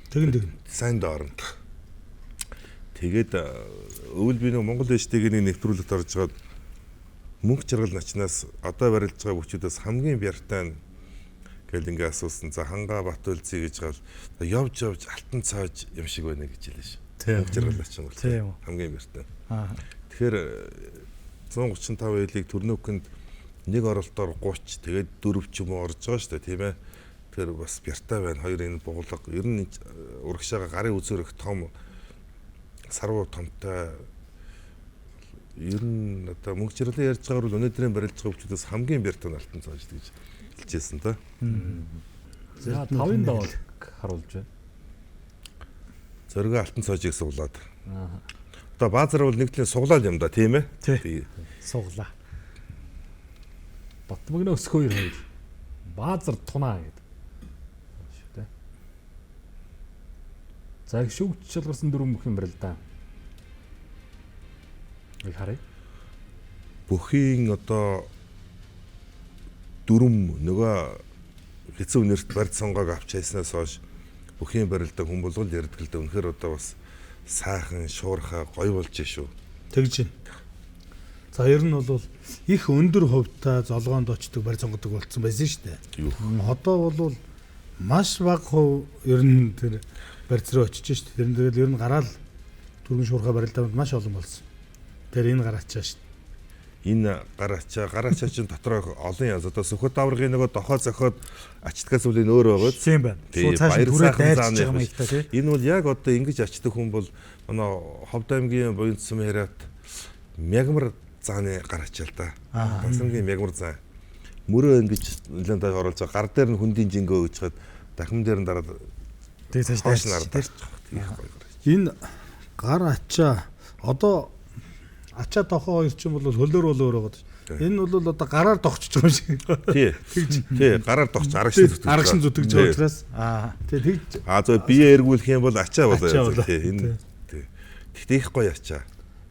S4: Тэгэн тэгэн.
S5: Сайн доор. Тэгээд өвөл би нэг Монгол ээжтэйг нэг нэвтрүүлэгт орж байгаад мөнх жаргал начнаас одоо барилж байгаа бүчүүдээс хамгийн бяртай нь Тэгэл ингээ асуусан. За хангаа Батүлзий гэж гал явж явж алтан цааж юм шиг байна гэж хэлээ ш.
S2: Тийм.
S5: Жаргал ачин бол
S3: Тийм үү.
S5: хамгийн бэртэн.
S3: Аа.
S5: Тэгэхээр 135 ээлийг төрнөкөнд нэг оролтоор 30 тэгээд 4 ч юм уу орж байгаа шүү дээ, тийм ээ. Тэгэхээр бас бяртай байна. Хоёр энэ буглаг ер нь урагшаага гарын үзүүр их том сарвуу томтой ер нь одоо мөнгө жирлээ ярьж байгаагаар бол өнөөдрийн барилж байгаа хүмүүсээс хамгийн бяртай нь алтан цааш гэж хэлжсэн та.
S2: За 5-ын давааг харуулж байна.
S5: Зориго алтан цоожийг суглаад.
S2: Аа.
S5: Одоо баазар бол нэг төрлийн суглаал юм да, тийм ээ.
S3: Тий.
S5: Тий.
S3: Суглаа.
S2: Батмагна өсгөө хоёр. Баазар тунаа гэдэг. Шүү дээ. За их шүүгч шалгарсан дөрвөн бүх юм барилдаа. Нэг харъя.
S5: Бүхийн одоо дүрм нөгөө хэцүү нэрт барь сонгоог авч хайснаас хойш бүхийн барилдаа хүн болгол ярьдаг л да. Үнэхээр одоо бас сайхан шуурхаа гоё болж шүү.
S4: Тэгж байна. За ер нь бол их өндөр хувьтай золгоонд очдог барь сонгодог болцсон байсан шүү дээ.
S5: Юу.
S4: Одоо бол маш бага хувь ер нь тэр барьц руу очиж шүү дээ. Тэр нь тэгэл ер нь гараал түргэн шуурхай барилдаанд маш олон болсон. Тэр энэ гар ачаа шүү дээ.
S5: Энэ гар ачаа, гар ачаа чинь дотроо олон янз одоо Сүхбат аваргын нөгөө дохоо зохиод ачдгаас үл энэ өөр байгаа.
S3: Тийм байна.
S5: Тий,
S3: Шууд цааш нь
S5: баяр
S3: түрээ
S5: сайхан
S3: дайрч
S5: зааны
S3: байгаа юм
S5: биш.
S3: их та тий.
S5: Энэ бол яг одоо ингэж ачдаг хүн бол манай Ховд аймгийн буян цэм яриат мягмар зааны гар ачаа л да.
S3: Аа.
S5: Дансангийн мягмар заа. Мөрөө ингэж нэлээд даа оруулж байгаа. Гар дээр нь хөндийн жингөө гэж хаад дахин дээр нь дараад
S3: Тэгээ цааш
S5: хоош
S3: дайрч
S5: нар
S3: тий.
S5: дарчих. Их гоё гар.
S4: Энэ гар ачаа одоо ачаа дохоо хоёр чинь бол хөлөөр бол өөр байгаа.
S5: Тий.
S4: Энэ бол одоо гараар дохчиж байгаа юм шиг.
S5: Тий. Тий, гараар дохч арагшин зүтгэж.
S4: Арагшин зүтгэж байгаа учраас
S3: Аа.
S4: тий тэгж
S5: А зөв бие эргүүлэх юм бол ачаа болоо.
S4: Ачаа болоо.
S5: Тий, энэ тий. Тэгтээ их гоё ачаа.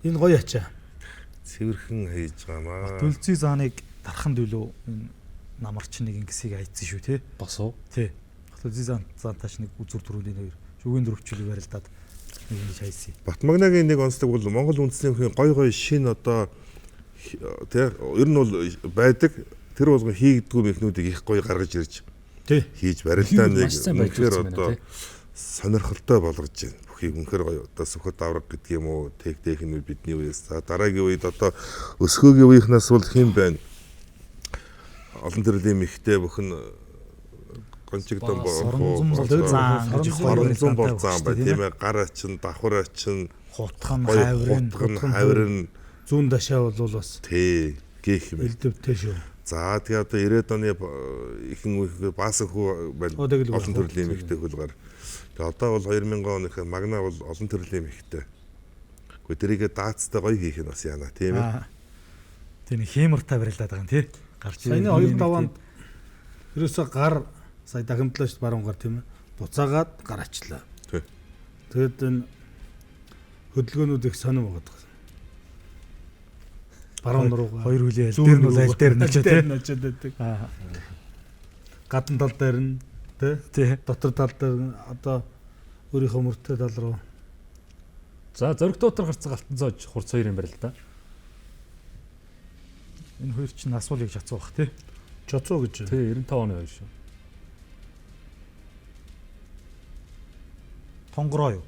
S4: энэ гоё ачаа.
S5: Цэвэрхэн хийж байгаа маа.
S3: Төлзий зааныг дархан дөлөө энэ намарч нэг ингэсийг айцсан шүү тий.
S2: Бас уу.
S3: Тий. Төлзий зaan заантааш нэг үзүр түрүүний хоёр шүгийн дөрвчлэг барилдаад нэг ингэж хайсан.
S5: Батмагнагийн нэг онцлог бол Монгол үндэсний бүхийн гой гой шин одоо тий ер нь бол байдаг тэр болгон хийгддгүү мехнүүдийг их гоё гаргаж ирж
S4: Тий.
S5: хийж барилдаа нэг
S2: Маш сайн байж
S5: үнэхээр
S2: үзсэн байна,
S5: одоо
S2: тий.
S5: сонирхолтой болгож байна. Бүхийг үнэхээр гоё одоо Сүхбат авраг гэдэг юм уу тех тех нь бидний үеэс за дараагийн үед одоо өсгөөгийн үеийнхнээс бол хэн байна? Олон төрлийн мехтэй бүхэн гончигдон
S3: Соронзон бол заан гэж их гоё
S5: Соронзон бол
S3: барилдаантай
S5: заан бай
S3: өгчтэй,
S5: тийм ээ гар ачин давхар ачин
S3: Хутхан
S5: гоё
S3: хайврын
S5: хутган хайврын
S4: Зүүн дашаа бол бас
S5: тий гэх юм.
S4: элдвтэй шүү.
S5: За тэгээ одоо 90-ад оны ихэнх үеийн баасан хүү байна.
S4: Оо, тэгэл
S5: Олон
S4: үгүй.
S5: төрлийн эмэгтэй хөлгаар. Тэгээ одоо бол 2000 оных магна бол олон төрлийн эмэгтэй. Гэхдээ тэрийгэ даацтай гоё хийх нь бас яана тийм ээ.
S3: Аа. Тэ нэг хиймортай барилдаад байгаа юм тий. Гарч
S4: Саяны хоёр даваанд ерөөсөө гар сая дахимтлаа шүү дээ баруун гар тийм ээ. Буцаагаад гар ачлаа.
S5: Тий.
S4: Тэгэд энэ хөдөлгөөнүүд их сонирм байгаа даа. Баруун руугаа.
S3: Хоёр хүлийн аль дээр нь бол аль дээр нь очоо тий.
S4: нь очоод байдаг.
S3: Аа.
S4: Гадна тал дээр нь тий.
S3: Тий.
S4: Дотор тал дээр нь одоо өөрийнхөө мөртэй тал руу.
S2: За зоригт дотор гарцсан алтан зоож хурц хоёр юм барилдаа.
S3: Энэ хоёр чинь асуулыг жацуу бах тий.
S4: Чоцоо гэж.
S2: Тий 95 оны хоёр шүү.
S3: Тонгороо юу?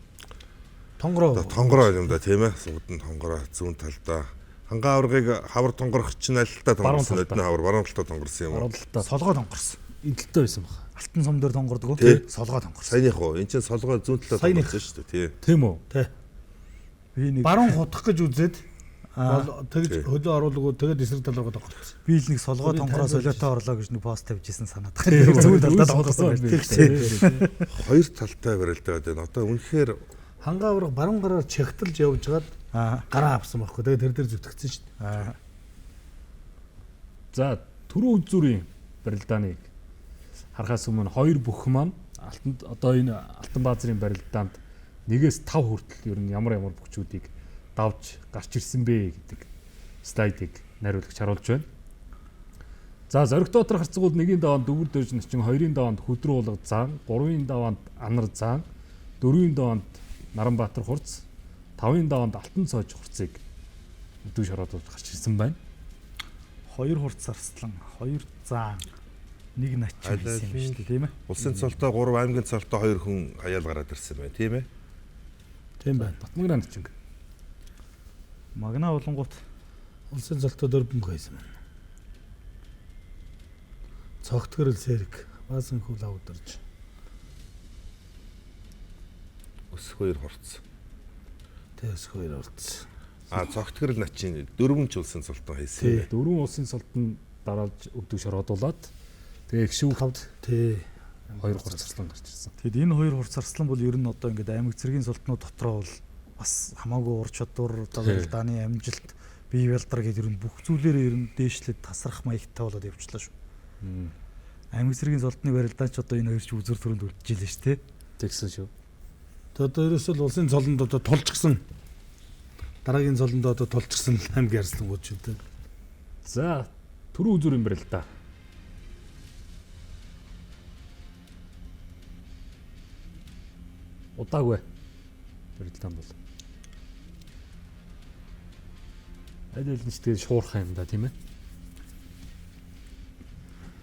S4: Тонгороо.
S5: Одоо тонгороо юм да тийм ээ. Сугд нь тонгороо зүүн талдаа. Хангаа аваргыг хавар тонгорох чинь аль талдаа
S2: Баруун
S5: тонгорсон.
S2: талдаа.
S5: Өдний хавар баруун талдаа тонгорсон юм уу?
S2: Баруун талдаа
S3: Солгоо тонгорсон.
S2: энэ талдаа байсан баг.
S3: Алтан сум дээр тонгордог уу?
S5: Тий.
S3: Солгоо тонгорсон.
S5: Саяных уу? Энд чинь солгоо зүүн талдаа
S4: Саяных.
S5: тонгорсон шүү дээ тий.
S2: Тийм үү?
S4: Тий.
S3: Би нэг
S4: Баруун хутгах гэж үзээд
S3: Аа.
S4: бол тэгж
S5: Тий.
S4: хөлөө оруулаагүй тэгээд эсрэг тал руу тонгорсон.
S3: би л нэг солгоо
S4: Би
S3: тонгороо
S4: тайлбарлаж
S3: солиотой орлоо гэж нэг пост тавьж исэн санаад.
S2: Тийм,
S3: Зүүн талдаа тонгорсон
S2: байж
S3: байж тий.
S5: Хоёр талтай барилдаа байдаг. Одоо үнэхээр
S4: Хангаа авраг баруун гараар чагталж явж хагаад
S3: Аа.
S4: гараа авсан байхгүй. Тэгээд тэр дээр зүтгэцэн шүү дээ.
S3: Аа.
S2: За түрүү үзүүрийн барилдааныг харахаас өмнө хоёр бүх маань алтанд одоо энэ алтан баазрын барилдаанд нэгээс 5 хүртэл ер нь ямар ямар бүхчүүдийг давж гарч ирсэн бэ гэдэг слайдыг найруулагч харуулж байна. За зоригт дотор харцгуул нэгийн даваанд дөвөр дөрж начин, хоёрын даваанд хөдрөө уулга заан, гурвын даваанд анар заан, дөрвийн даваанд Наранбаатар хурц, тавын даваанд алтан цоож хурцыг өдөө шороод гарч ирсэн байна.
S3: Хоёр хурц арслан, хоёр заан. Нэг начин хийсэн юм шүү дээ, тийм ээ.
S5: Улсын цолтой 3, аймгийн цолтой 2 хүн хаяал гараад ирсэн байна, тийм ээ.
S4: Тийм байна.
S2: Батмагнаа начин.
S3: Магна болонгууд
S4: Улсын цолтой 4 бөмбөг хийсэн байна. Цогтгөрөл сэрэг баасан хөл авдарч.
S5: Өсөх хоёр хурц.
S4: Тэ өсөх хоёр орцсон.
S5: А цогтгөрөл начин дөрвөн ч улсын цолтой хийсэн юм байна.
S2: Дөрвөн улсын цолтон дараалж өвдөг шородуулаад тэгээ их шүүхт
S4: Тэ.
S2: хоёр хурцлан гарч ирсэн.
S3: Тэгэд энэ хоёр хурц арслан бол ер нь одоо ингээд аймаг цэргийн султнууд дотроо бол бас хамаагүй ур чадвар, одоо барилдааны амжилт, бие бялдар гэдэг ер нь бүх зүйлээрээ ер нь дээшлээд тасрах маягтай болоод явчлаа шүү. Аймаг цэргийн султны барилдаан ч одоо энэ хоёр ч үзүр төрөнд үлдчихлээ шүү, тэ.
S2: Тэгсэн шүү.
S4: Тэ одоо ерөөсөө л улсын цолонд одоо тулчгсан. Дараагийн цолонд одоо тулчгсан аймгийн арслангууд шүү дээ.
S2: За түрүү үзүр юм барилдаа. Удаагүй. Барилдаан бол. Аль аль нь ч тэгээд шуурхай юм да, тийм ээ.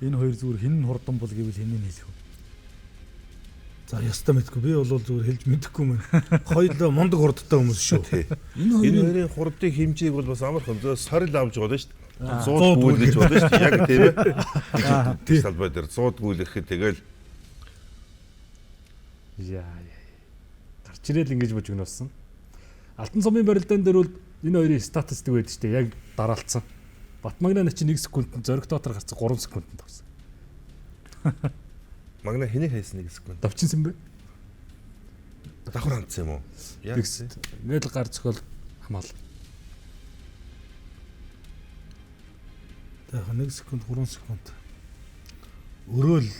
S3: Энэ хоёр зүгээр хин нь хурдан бол гэвэл хин нь хэлэх вэ?
S4: За ястаа мэдгүй би бол зүгээр хэлж мэдэхгүй мэн. Хоёулаа мундаг хурдтай хүмүүс шүү.
S5: Тий.
S2: Энэ
S5: Энэ
S2: хоёрын
S5: хоёрын хурдын хэмжээг бол бас амархан зөө сорил авч болно шүү дээ.
S4: 100
S5: 100 гүйлгэж болно шүү дээ. Яг тийм ээ. Тэр салбай дээр 100 гүйлгэхэд тэгэл
S2: яа яа. Гарч ирээл ингэж божигносон. Алтан сумын барилдаан дээр бол энэ хоёрын статистик байдаг шүү дээ. Яг дараалцсан. Батмагнаа начин 1 секундэд зориг дотор гарцсан 3 секундэд орсон.
S5: Магна хэнийг хайсан 1 секунд.
S2: Давчинсан бэ?
S5: Давхар хандсан юм уу? Яа.
S2: Тэгс. Ингээд л гар зөхиол хамаал.
S4: Тэ яг 1 секунд 3 секунд. Өрөөл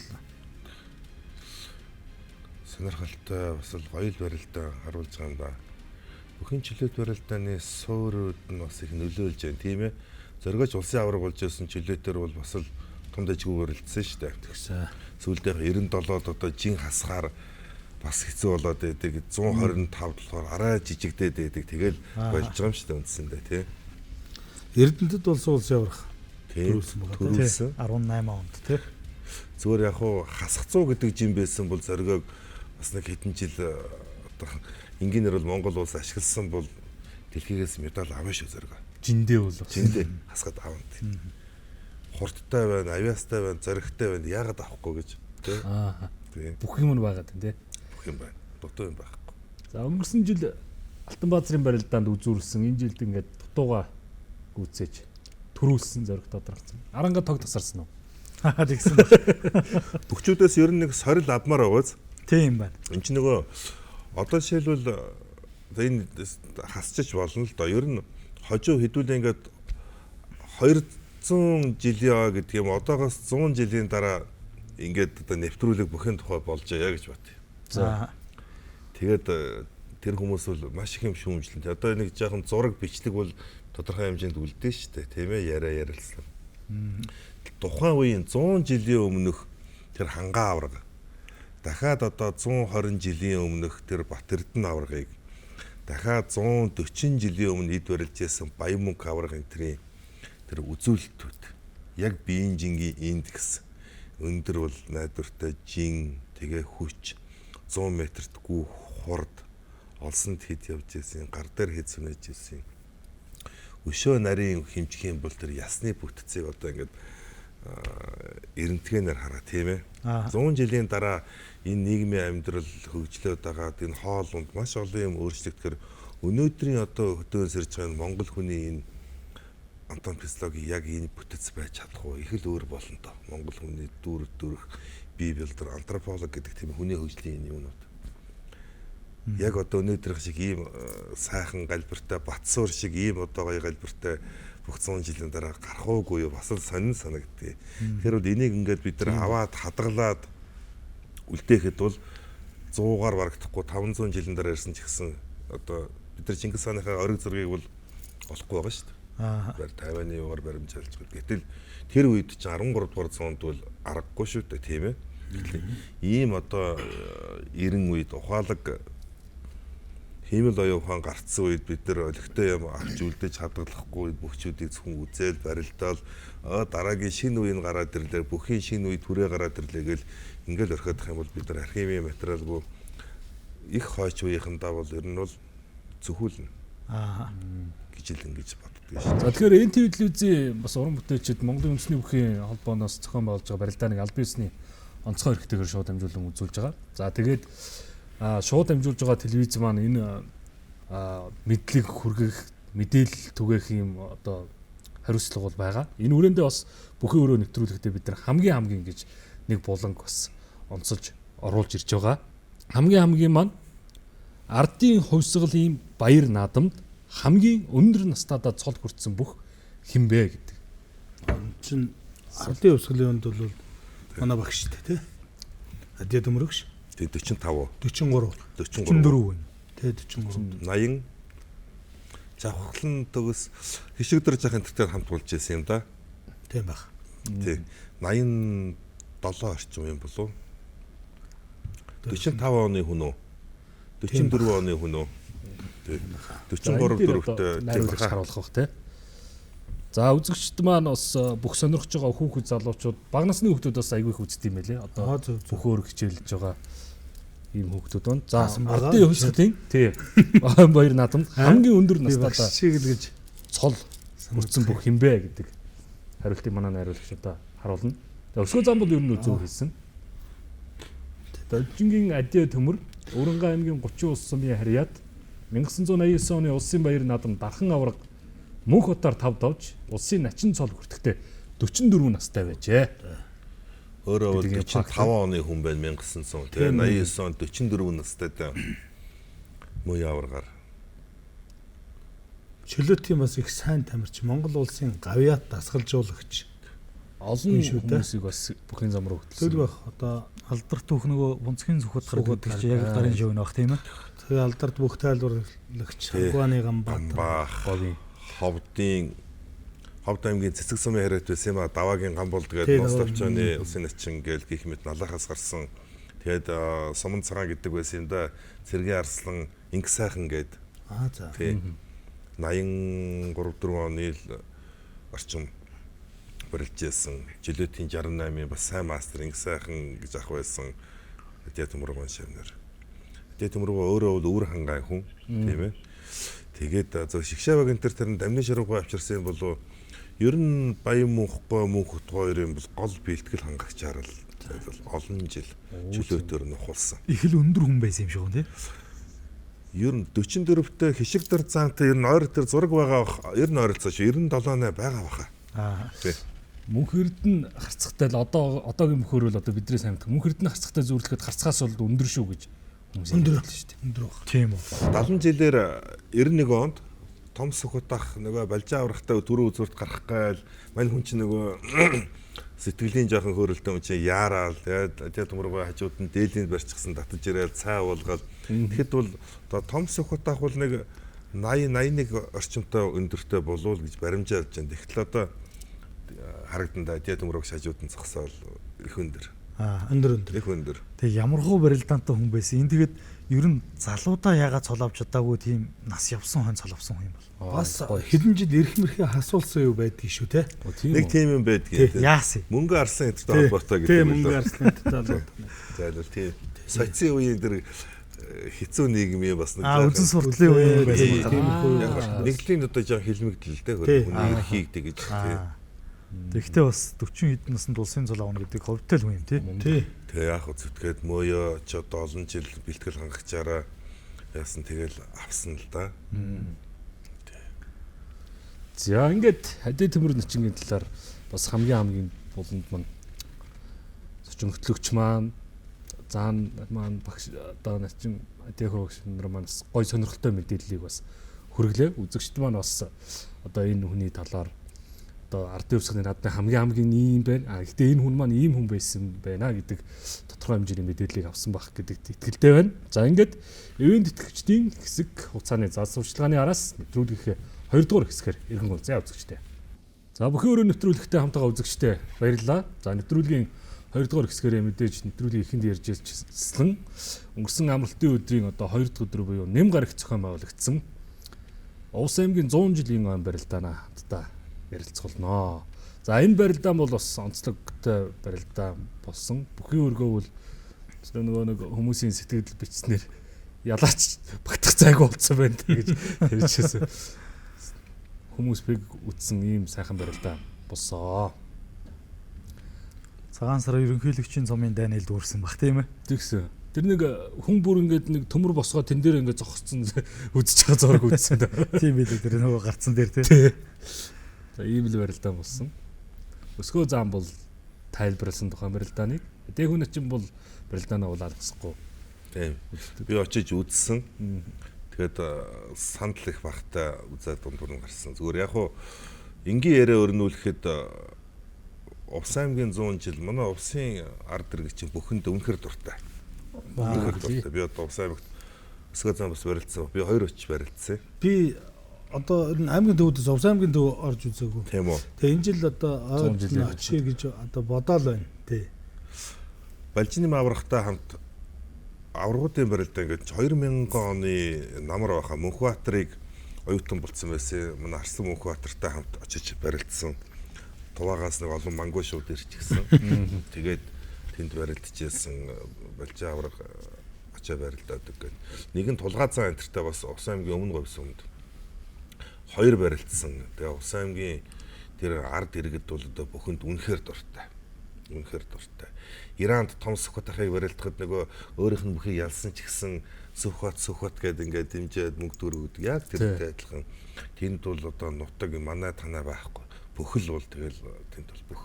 S5: Сонирхолтой бас л гоё л барилдаа харуулж байгаа юм да. Бүхэн чөлөөт барилдааны суурьуд нь бас их нөлөөлж байна, тийм ээ. Зоригооч улсын аварга болж байсан чөлөөтөр бол бас л том дэжгүй барилдсан шүү дээ.
S4: тэгсэн.
S5: Сүүлдээ 97-д одоо жин хасгаар бас хэцүү болоод байдаг. 125 болохоор арай жижигдээд байдаг. Тэгэл болж байгаа юм шүү дээ үндсэндээ, тий.
S4: Эрдэнэтэд болсон улсын аварга.
S5: Тийм.
S4: Төрүүлсэн байгаа, тий.
S5: Төрүүлсэн.
S3: 18 онд тий.
S5: Зүгээр яг хуу хасах цуу гэдэг жин байсан бол зоригоог бас нэг хэдэн жил одоо энгийнээр бол Монгол улс ашигласан бол дэлхийгээс медаль авна шүү зоригоо.
S2: Жиндээ бол бас.
S5: Жиндээ хасгаад авна. Хурдтай байна, авиастай байна, зоригтой байна. Яагаад авахгүй гэж тий.
S2: Аа.
S5: Тий.
S2: Бүх юм нь байгаад байна тий.
S5: Бүх юм байна. Дутуу юм байхгүй.
S2: За өнгөрсөн жил Алтанбаазрын барилдаанд үзүүрлсэн. Энэ жилд ингээд дутууга гүйцээж төрүүлсэн зориг дотор гарцсан. Аранга тог тасарсан уу?
S3: Аа тэгсэн.
S5: Бөхчүүдээс ер нь нэг сорил авмаар байгааз.
S3: Тийм байна.
S5: Энд чинь нөгөө одоо жишээлбэл за энэ хасчиж болно л доо. Ер нь хожуу хэдүүлээ ингээд 200 жилийн гэдэг юм одоогоос 100 жилийн дараа ингээд одоо нэвтрүүлэг бүхэн тухай болж яа гэж бат.
S3: За.
S5: Тэгээд тэр хүмүүс бол маш их юм шүүмжлэн. Одоо нэг жаахан зураг бичлэг бол тодорхой хэмжээнд үлдэн шүү дээ. Тийм ээ яриа ярилцлаа. Тухайн үеийн 100 жилийн өмнөх тэр хангаа аварга дахиад одоо 120 жилийн өмнөх тэр Бат Эрдэнэ аваргыг дахиад 140 жилийн өмнө эд барилж байсан Баян мөнх аварга энтрийн тэр үзүүлэлтүүд яг биеийн жингийн индекс өндөр бол найдвартай жин тэгээ хүч 100 метрт гүөх хурд олсонд хэд явж исэн гар дээр хэд сүнэж исэн өшөө нарийн хэмжих юм бол тэр ясны бүтцийг одоо ингээд эрентгээнээр хараа тийм ээ. 100 жилийн дараа энэ нийгмийн амьдрал хөгжлөөд байгаа энэ хоол унд маш олон юм өөрчлөгдөхөр өнөөдрийн одоо хөдөөн сэрж байгаа энэ Монгол хүний энэ Антон физиологи яг энэ бүтэц байж чадах уу? Их л өөр болно доо. Монгол хүний дүр төрх бие бэлдэр антрополог гэдэг тийм хүний хөгжлийн энэ юмнууд. Яг одоо өнөөдрийнх шиг ийм сайхан галбиртай Батсуур шиг ийм одоо гоё галбиртай бүх 100 жилийн дараа гарах уугүй юу? Бас л сонин санагдтыг. Тэр бол энийг ингээд бид нар аваад хадгалаад үлдээхэд бол 100-аар барагдахгүй 500 жилийн дараа ирсэн ч гэсэн одоо бид нар Чингис хааныхаа ориг зургийг бол олохгүй байгаа шүү дээ.
S3: Аа.
S5: Бар Тайваны юугаар баримжаалж байгаа. Гэтэл тэр үед чинь 13 дугаар зуунд бол аргагүй шүү дээ, тийм ээ. Гэтэл ийм одоо 90 үед ухаалаг Хиймэл оюун ухаан гарцсан үед бид нар олигтой юм авч үлдээж хадгалахгүй бүх чүүдийг зөвхөн үзээл барилдаал дараагийн шинэ үе нь гараад ирлээ, бүхийн шинэ үе түрээ гараад ирлээ гэл ингээл орхиодох юм бол бид нар архивын материалгүй их хойч үеийнхэндээ бол ер нь бол зөвхүүлнэ.
S3: Аа
S5: гэж л ингэж боддог шээ.
S2: За тэгэхээр NTV телевизийн бас уран бүтээлчид Монголын үндэсний бүхийн холбооноос зохион байгуулж байгаа барилдааныг албан ёсны онцгой хэрэгтэйгээр шууд дамжуулан үзүүлж байгаа. За тэгээд шууд дамжуулж байгаа телевиз маань энэ мэдлэг хүргэх, мэдээлэл түгээх юм одоо хариуцлага бол байгаа. Энэ үрээндээ бас бүхэн өрөө нэвтрүүлэхдээ бид нар хамгийн гэж нэг буланг бас онцолж оруулж ирж байгаа. Хамгийн маань ардын хувьсгалын баяр наадамд хамгийн өндөр настайдаа цол хүртсэн бүх хэн бэ гэдэг.
S4: Чин ардын хувьсгалын өнд бол манай багш шүү дээ, тий. Адиа Төмөрөгш.
S5: Тий 45
S4: 43
S5: 44
S4: Тий 43
S5: 80 Жавхлан төгс хишигдэр жахын тэртээр хамт болж исэн юм да.
S4: Тийм баг.
S5: Тий 87 орчим юм болов. 45 оны хүн үү? 44 оны хүн үү? Тий 43 дөрөвтэй
S2: найруулагч харуулах бах тий. За үзэгчд маань бас бүх сонирхож байгаа хүүхэд залуучууд бага насны хүүхдүүд бас айгүй их үздэг юм байлээ. Одоо бүх өөр хичээлж байгаа ийм хүүхдүүд байна. За ардын хувьсгалын тий баяр наадамд хамгийн өндөр настайдаа
S4: чиглэж
S2: цол хүртсэн бүх хэн бэ гэдэг хариултыг манай найруулагч одоо харуулна. За өсгөө зам бол ер нь зөв хэлсэн. Должингийн Адиа Төмөр Өрөнгө аймгийн 30 улс сумын харьяат 1989 оны улсын баяр наадам дархан авраг мөнх хотоор тав давж улсын начин цол хүртэхдээ 44 настай байжээ.
S5: Өөрөө бол 45 оны хүн байна 1900 тэгээ 89 он 44 настай даа. Мөн аваргаар.
S4: Чөлөөтийн бас их сайн тамирч Монгол улсын гавьяат дасгалжуулагч
S2: олон хүмүүсийг бас бүхэн зам руу хөтлсөн.
S4: Тэгэл байх одоо
S3: алдарт түүх нөгөө бунцгийн сүхэд гардаг гэдэг чинь яг гарын шив нөх тийм ээ.
S4: Тэгээ алдарт бүх тайлбарлагч Хагваны Ганбаатар
S2: Говийн
S5: Ховдын Ховд аймгийн Цэцэг сумын хариат байсан юм а даваагийн гамболд гээд Нус товчооны улсын начин гээл гих мэт налахаас гарсан. Тэгээд суман цагаан гэдэг байсан юм да. Цэргийн арслан инг сайхан гээд.
S4: Аа за.
S5: Тий. 83 4 оны л орчим барилж байсан. Жилөтийн 68-ийн бас сайн мастер инг сайхан гэж ах байсан. Адиа Төмөргөн шавнар. Адиа Төмөргөн өөрөө бол өвөр хангай хүн тийм ээ. Тэгээд зөв шигшааваг энэ төр тэр дамны шаруугаа авчирсан юм болов ер нь баян мөнхгүй мөнх хөт хоёр юм бол гол бэлтгэл хангагчаар л олон жил чөлөөтөр нухулсан.
S3: Их л өндөр хүн байсан юм шиг үү тий?
S5: Ер нь 44-тэй хишигдэр заантай ер нь ойр тэр зураг байгаа бах ер нь ойролцоо шүү 97 8 байгаа баха.
S3: Аа.
S5: Тий.
S2: Мөнх Эрдэнэ харцгатай л одоогийн мөхөр бол одоо бидний сайн мэдэх. Мөнх Эрдэнэ харцгатай зүүрлэхэд харцгаас бол өндөр шүү гэж хүмүүс
S4: өндөр шүү дээ. Өндөр баг.
S3: Тийм үү.
S5: 70 жилээр 91 онд том сүхбат ах нөгөө балжаа аврахтаа түрүү үзүүрт гарах гайл мань хүн чинь нөгөө сэтгэлийн жоохон хөөрөлтөө хүн чинь яараал тэгээд Адиа Төмөргөө хажууд нь дээлийн барьчихсан татаж ирээл цай уулгаад тэгэхэд бол одоо том сүхбат ах бол нэг 80 81 орчимтой өндөртэй болов гэж баримжаалж байна. Тэгэхдээ одоо харагдан да Адиа Төмөргөө хажууд нь зогсоол их өндөр.
S3: Аа
S4: өндөр өндөр.
S5: Их өндөр.
S3: Тэг ямархуу барилдаантай хүн байсан. Энэ тэгээд ер нь залуудаа ягаад цол авч чадаагүй тийм нас явсан хон цол авсан хүн юм бол.
S4: Бас хэдэн жил эрх мэрхээ хасуулсан юу байдгийг шүү те.
S5: Нэг тийм юм байдгийг.
S3: Яасан.
S5: Мөнгө арсан энтертэй холбоотой гэдэг
S4: юм. Мөнгө арсан энтертэй холбоотой.
S5: Зайлвал тийм. Социйн үеийн тэр хэцүү нийгмийн бас нэг
S3: үзэн суртлын үе юм байсан
S5: байна. Нэгдлийн одоо жаа хилмигдэл те хүний эрхийг тэгэж тий.
S3: Тэгэхдээ бас 40 хэдэн наснд улсын цол авна гэдэг ховтой л хүн юм тий.
S4: Тий.
S5: Тэгээ яг зүтгээд мөөё ч одоо олон жил бэлтгэл хангагчаараа яасан тэгэл авсан л да.
S2: За ингээд Адиа Төмөр начингийн талаар бас хамгийн буланд маань зочин хөтлөгч маань заан маань багш одоо начин Адиа хөгш нар маань бас гой сонирхолтой мэдээллийг бас хүргэлээ. Үзэгчд маань бас одоо энэ хүний талаар одоо ардын хувьсгалын наадмын хамгийн ийм байна. А гэхдээ энэ хүн маань ийм хүн байсан байна гэдэг тодорхой хэмжээний мэдээллийг авсан байх гэдэгт итгэлтэй байна. За ингээд ивээн тэтгэгчдийн хэсэг хугацааны зал сурчлагын араас нэвтрүүлгийнхээ 2 дугаар хэсгээр иргэн уулзъя үзэгчдээ. За бүхэн өрөө нэвтрүүлэгтэй хамтгаа үзэгчдээ баярлалаа. За нэвтрүүлгийн Хоёрдугаар хэсгээрээ мэдээж нэвтрүүлгийн эхэнд ярьж ирсэн өнгөрсөн амралтын өдрийн одоо хоёр дахь өдөр буюу нэм гарагт зохион байгуулагдсан Увс аймгийн 100 жилийн он барилдаанаа хамтдаа ярилцгаулнаа. За энэ барилдаан бол бас онцлогтой барилдаан болсон. Бүхий өргөө бол нөгөө нэг хүмүүсийн сэтгэл бичснээр ялаач багтах зайгүй болсон байна гэж ярьжсэн. Хүмүүс биг үтсэн ийм сайхан барилдаан болсоо.
S3: Цагаан сар ерөнхийлөгчийн цомын дайнэл дүүрсэн бах тийм ээ.
S2: Тэгсэн. Тэр нэг хүн бүр ингээд нэг төмөр босгоо тэн дээр ингээд зогссон үзэж байгаа зураг үзсэн.
S3: Тийм билээ тэр нөгөө гарцсан дээр тий.
S2: За ийм л барилдаан болсон. Өсгөө зам бол тайлбарласан тухайн барилдааныг. Дэ хүн чинь бол барилдаанаа бол алгасахгүй.
S5: Тийм. Би очиж үзсэн. Тэгээд сандал их багтай үзээд дундуур нь гарсан. Зүгээр яг хуу энгийн яриа өрнүүлэхэд Увс аймгийн 100 жил манай увсын ард иргэд чинь бүхэнд үнэхэр дуртай. Үнэхэр дуртай. Би одоо Увс аймагт өсгөө зам бас барилцсан. Би хоёр очиж барилцсан.
S4: Би одоо энэ аймгийн төвдөөс Увс аймгийн төв орж үзээгүй.
S5: Тийм үү.
S4: Тэгээ энэ жил одоо
S2: 100 жилийн
S4: очие гэж одоо бодоол байна. Тий.
S5: Балжины аврагтай хамт аврагуудын барилдаа ингээд 2000 оны намар байхаа Мөнхбаатарыг оюутан болцсон байсан. Манай Арслан Мөнхбаатартай хамт очиж барилдсан. Туваагаас нэг олон мангуу шууд ирчихсэн. Тэгээд тэнд барилдчихсэн Балжин авраг очоо барилдаад гэдэг. Нэг нь Тулгаа зан энтертэй бас Увс аймгийн өмнө говьсон хүнд хоёр барилдсан. Тэгээ Увс аймгийн тэр ард иргэд бол одоо бүхэнд үнэхээр дуртай. Үнэхээр дуртай. Иранд том Сүхбаатарыг барилдахад нөгөө өөрийнх нь бүхийг ялсан ч гэсэн Сүхбаат Сүхбаат гэдээ ингээд дэмжиад мөнгө төгрөг өгдөг. Яг тэрнтэй адилхан. Тэнд бол одоо нутаг манай танаа байхгүй. Бүхэл бол тэгэл тэнд бол бүх.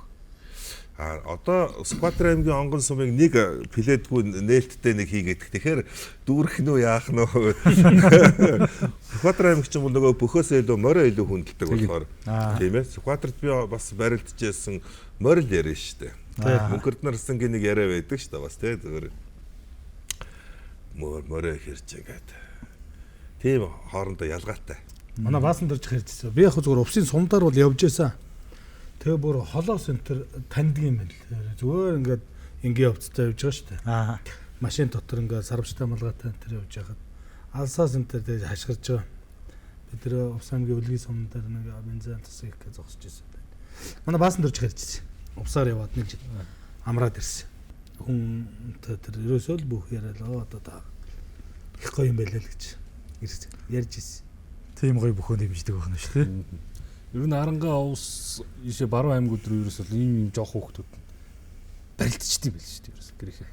S5: А одоо Сүхбаатар аймгийн онгон сумыг нэг пледгүй нээлттэй нэг хийгээд. Тэгэхээр дүүрэх нь үү яах нь вэ? Сүхбаатар аймаг чинь бол нөгөө бөхөөс илүү морио илүү хүндэлдэг болохоор тийм ээ. Сүхбаатарт би бас барилдчихсэн морил яриа шүү дээ. Мөнхөрд нарсангийн нэг яриа байдаг шүү дээ бас тий зүгээр морио их ярьж байгаа. Тийм хоорондоо ялгаатай.
S4: Манай баасан дөрж ярьжсэн. Би яг зүгээр увсын сумдаар бол явж байсан. Тэгээ бүр холоос энэ төр таньдаг юм байна л. Зүгээр ингээд энгийн явцтай явж байгаа шүү дээ.
S3: Аа.
S4: Машин дотор ингээд сарвчтай малгайтай энэ төр явж байхад алсаас энэ төр тэгээ хашгирж байгаа. Бид тэр Увс аймгийн өлгийн сум дээр нэг бензин тас их гэж зогсож байсан байна. Манай баасан дөрж ярьжсэн. Увсаар яваад нэг жил амраад ирсэн. Хүн тэр ерөөсөө л бүх яриа л одоо та их гоё юм байлаа л гэж ярьж ирсэн.
S3: Тийм гоё бүхэн дэмждэг байх нь шүү дээ.
S2: Ер нь Арангаа увс ийшээ баруун аймагуд руу ерөөсөө ийм ийм жоох хүүхдүүд барилдчихдээ байл шүү дээ ерөөсөө гэрээхээ.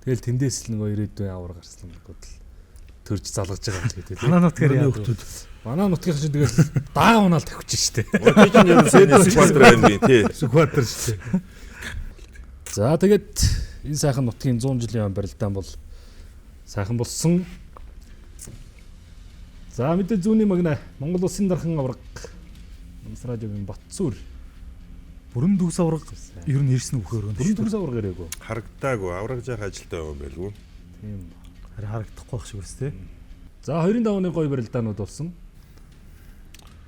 S2: Тэгэл тэндээс л нөгөө ирээдүйн авар гарсан гол төрж залгаж байгаа юм гэдэг.
S3: Манай нутгаар яа
S4: хүүхдүүд.
S2: Манай нутгийн чинь тэгэл даага унаал тавьчих шүү дээ.
S5: Би чинь ер нь Сүхбаатар аймгийн тий.
S4: Сүхбаатар шүү дээ.
S2: За тэгээд энэ сайхан нутгийн 100 жилийн он барилдаан бол сайхан болсон. За мэдээ зүүнний магна Монгол улсын дархан авраг Намсраажийн Батсүр
S3: Бүрэн дүүс авраг ер нь ирсэн үхээр
S2: бүрэн дүүс авраг ирээгүй.
S5: Харагдаагүй авраг жаах ажилтаа юм байлгүй.
S2: Тийм.
S3: Харин харагдахгүй байх шиг үс тээ.
S2: За 2-ын давны гоё барилдаанууд болсон.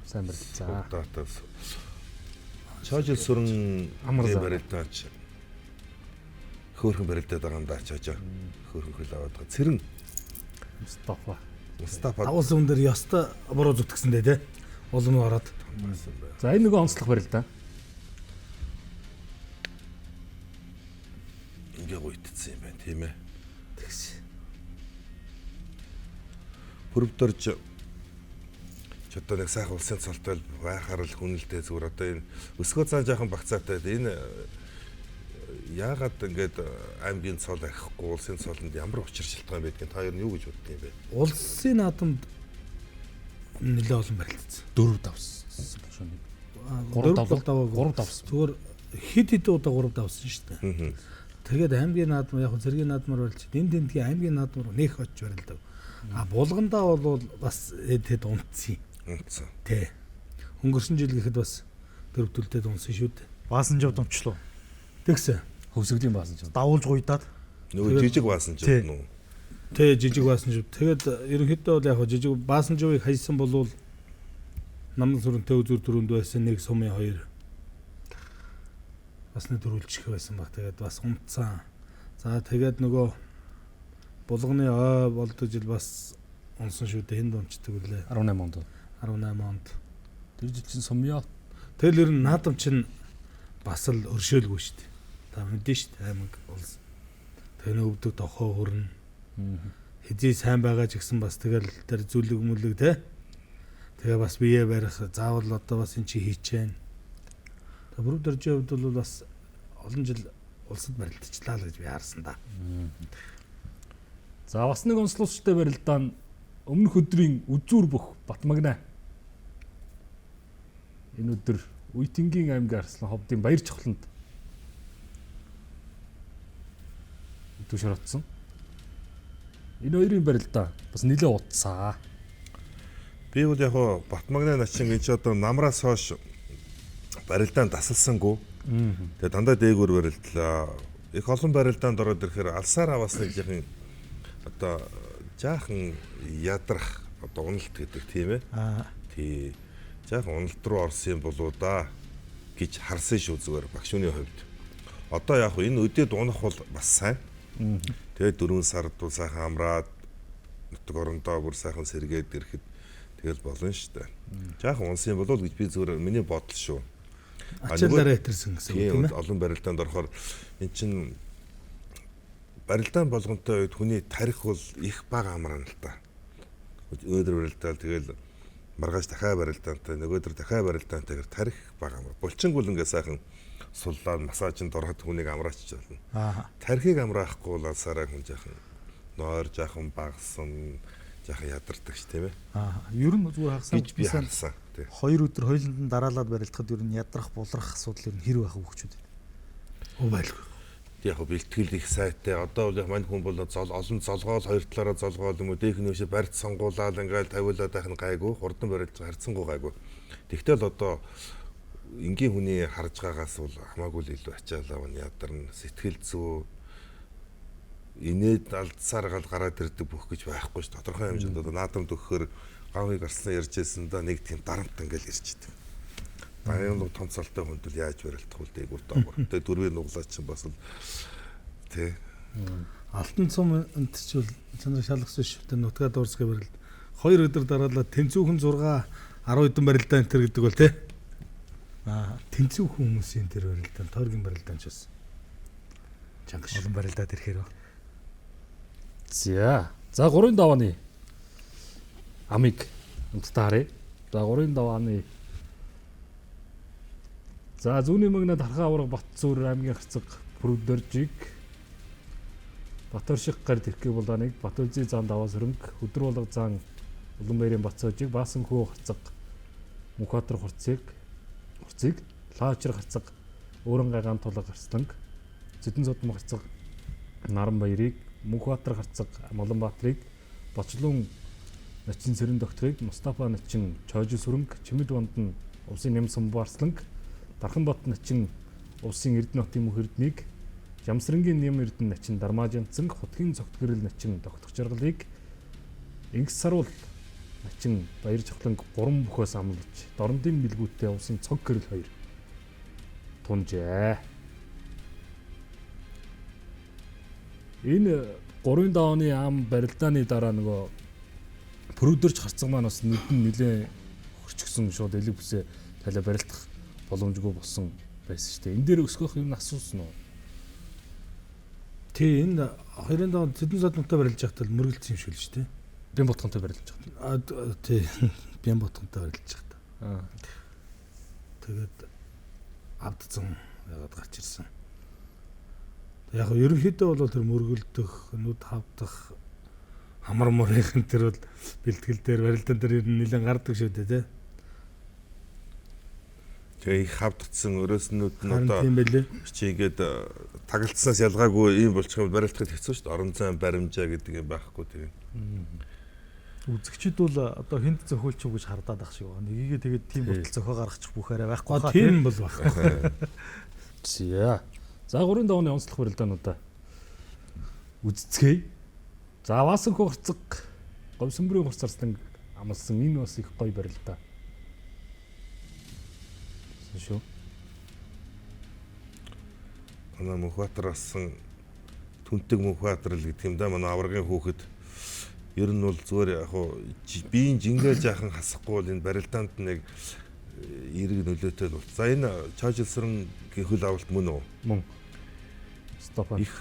S2: Сайн барилцаа.
S5: Датаас. Чоожил сүрэн
S2: Амар заа.
S5: барилдаач. Хөөхөн барилдаад байгаа юм да чоожоо. Хөөхөн хөл аваад байгаа. Цэрэн
S2: Мустафа.
S5: Мустафа
S4: Давуулсан хүн дээр ёстой буруу зүтгэсэн дээ тий. Улам нь ороод.
S2: За энэ нөгөө онцлог барилдаа.
S5: ингээ гуйтцсан юм байна тийм ээ.
S4: Тэгс.
S5: Пүрвдорж ч одоо нэг сайхан улсын цолтой байхаар л хүнэлтэй зүгээр одоо энэ өсгөө цаан жаахан багцаатай энэ яагаад ингээд аймгийн цол ахихгүй улсын цолонд ямар учир шалтгаан байдгийг та хоёр нь юу гэж бодд юм бэ?
S4: Улсын наадамд нэлээд олон барилдсан.
S2: 4 давсан шүү нэг. 3
S4: 3 даваагүй.
S2: 3 давсан.
S4: Зүгээр хэд хэдэн удаа 3 давсан шүү дээ. Тэгээд аймгийн наадмар яг зэргийн наадмар барилж энэ тентгийн аймгийн наадмар нэх очиж барилдаг. А булгандаа бол бас хэд унтсан.
S5: Унтсан.
S4: Тэ. Өнгөрсөн жил гэхэд бас дөрөвдөлтөд унсан шүү дээ.
S3: Баасан жав думчлуу.
S4: Тэгсэн.
S2: Хөвсгөлийн баасан ч.
S3: Давуулж гуйдаад
S5: Нөгөө жижиг баасан ч юм уу?
S4: Тэ жижиг баасан жив. Тэгээд ерөнхийдөө бол яг жижиг баасан живыг хайсан бол наман сүрэнтэй үзүр төрөнд байсан нэг сумын хоёр Бас нэг дөрвөлжих байсан баг. Тэгээд бас унтсан. За тэгээд нөгөө булганы ой болдог жил бас унсан шүү дээ. Энд унцдаг үлээ.
S2: 18 онд.
S4: 18 онд.
S2: Тэр жил чинь Сумья
S4: Тэгэл ер нь наадам чинь бас л өршөөлгүй шүү дээ. Та мэдэн шүү дээ аймаг улс. Тэгээ нөө өвдөг дохоо хөрнө. Хэзээ сайн байгаа ч гэсэн бас тэгэл тэр зүлэг мүлэг те. Тэгээ бас бие барих заавал одоо бас эн чи хийчээн. Тэгээ бүрүү дөржийн хувьд бол бас олон жил улсад барилдчихлаа л гэж би харсан да.
S2: За бас нэг онцлогчтой барилдаа нь өмнөх өдрийн үзүүр бүх Батмагна. Энэ өдөр Үйтэнгийн аймгийн Арслан ховдын баяр чухланд түшөр отсон. Энэ хоёрын барилдаа бас нэлээд утсаа.
S5: Би бол яг хоо Батмагны начин энэ ч одоо намраас хойш барилдаанд тасалсангүй. Тэгээ дандаа дээгүүр барилдлаа. Их олон барилдаанд ороод ирэхээр алсаар аваас нэг жаахан одоо жаахан ядрах одоо уналт гэдэг тийм ээ. Тий. Жаахан уналт руу орсон юм болоо да гэж харсан шүү зүгээр багшууны хувьд. Одоо яг хоо энэ өдөөд унах бол бас сайн. Тэгээд 4 сард бол сайхан амраад нутаг орондоо бүр сайхан сэргээд ирэхэд тэгэл болно шүү дээ. Жаахан унсан юм болов гэж би зүгээр миний бодол шүү.
S4: Ачаалаараа хэтэрсэн гэсэн үг тийм ээ.
S5: Олон барилдаанд орохоор эн чин барилдаан болгонтой үед хүний тарих бол их бага амрана л та. Өнөөдөр барилдаал тэгэл маргааш дахиад барилдаантай, нөгөөдөр дахиад барилдаантай гэр тарих бага амар. Булчингүл ингээ сайхан суллаад массажинд ороход хүнийг амраачч болно. Тархийг амраахгүй бол алсаараа хүн жаахан нойр жаахан багсан, жаахан ядардаг ш тийм ээ.
S3: Ер нь зүгээр хагасаа
S5: гэж би харсан.
S3: Хоёр өдөр хоёуланд нь дараалаад барилдахад ер нь ядрах, булрах асуудал ер нь хэр байх вэ хөгчүүд?
S4: Өө байлгүй.
S5: Яг бэлтгэл их сайтай. Одоо бол яг мань хүн бол олон золгоол хоёр талаараа золгоол юм уу дээх нь өшөө барьц сонгуулаад ингээл тавиулаад байх нь гайгүй, хурдан барилж харьцангуй гайгүй. Тэгтэл одоо энгийн хүний харж байгаагаас бол хамаагүй л илүү ачаалаа байна, ядарна, сэтгэл зүй инээд алдсаар гал гараад ирдэг бүх гэж байхгүй ш. Тодорхой хэмжээнд одоо наадамд өгөхөр гавыг гарсан ярьж байсан да нэг тийм дарамт ингээл ирж идэг. Баян том цалтай хүнд л яаж барилдах вэ дээгүүр доогуур. Тэгээ дөрвийн нуглаа чинь бас л тий.
S4: Алтан цум энт чи бол чанар шалгасан шүү. Тэр нутгаа дуурсгийн барилд хоёр өдөр дараалал тэнцүүхэн 6 10 хэдэн барилдаа энэ төр гэдэг бол тий. Тэнцүүхэн хүмүүсийн тэр барилдаа, тойргийн барилдаа ч бас чанга
S3: шүү. Олон барилдаад ирэхээр.
S2: За. За 3 давааны амыг хамтдаа харъя. За 3 давааны За зүүнний магнад Хархан авраг Батцүүр аймгийн харцаг Пүрдөржиг Батөршиг гар Тэрхээ булааныг Батүлзий зан даваа сөрөнг Өдөр болго зан Улаанбаярын Батцоожиг Баасан хөө харцаг Мөнхбаатар хурцыг Лаачир харцаг Өөрөн гайгаан тулга гарцланг Зөдөн зодм харцаг Наранбаярыг Мөнхбаатар харцаг Маланбаатарыг Бочлон начин сэрэн докторыг Мустафа начин Чойжи сүрэнг Чимэд бандан улсын Ням Сумбарсланг Дарханбат начин улсын Эрдэнэ хотын мөх эрднийг Жамсрангийн Ням Эрдэнэ начин Дармаажанцанг Хутгийн цогтгэрэл начин тогтох жаргалыг Ингис саруул начин Баяр чухланг 3 бөхөөс амлаж Дорнодын бэлгүүтээ улсын цог гэрэл 2 тунжээ. Энэ 3 давааны ам барилдааны дараа нөгөө пүрүдэрч харцаг маань бас нүдэн нэлээ хөрчгсөн шууд элэг бүсээ талаа барилдах боломжгүй болсон байсан шүү дээ. Энэ дээр өсгөх юм асуусан уу?
S4: Тий, энэ 2-ын даваа зэдэн соднонтой барилж байхдаа л мөргөлдсөн юм шиг л шүү дээ.
S2: Бэн ботхонтой барилж байхдаа.
S4: Тий, бэн ботхонтой барилж байхдаа. Тэгээд авдсан яагаад гарч ирсэн. Яг ерөнхийдөө бол тэр мөргөлдөх, нүд хавдах хамар мөрийнхэн тэр бол бэлтгэл дээр барилдаан дээр ер нь нэлээд гардаг шүү дээ, тий.
S5: Тэгээ их хавдгдсан өрөөс нүд нь одоо чи ингээд тагалдсанаас ялгаагүй ийм болчих юм барилдахад хэцүү шүү дээ. Орон зайн баримжаа гэдэг юм байхгүй тэгээ.
S3: Үзэгчид бол одоо хүнд зохиолч гэж хардаад ах шиг байна. Нэгээ тэгээд тийм хүртэл зохио гаргачих бүх арай байхгүй хаа.
S4: Тийм бол байхгүй.
S2: За. За 3 давааны онцлог барилдаануудаа үзцгээе. За Ваасан хөө харцаг Говьсөмбөрийн хурц арслан амлсан энэ бас их гоё барилдаа. Шүү.
S5: Манай Мөнхбаатар асан түнтэг Мөнхбаатар л гэдэг юм да. Манай аваргын хүүхэд ер нь бол зүгээр яг хуу биеийн жингээ жаахан хасахгүй бол энэ барилдаанд нэг эерэг нөлөөтэй л бол. За энэ Чожилсрангийн хөл авалт мөн үү?
S2: Мөн. Стопан.
S5: Их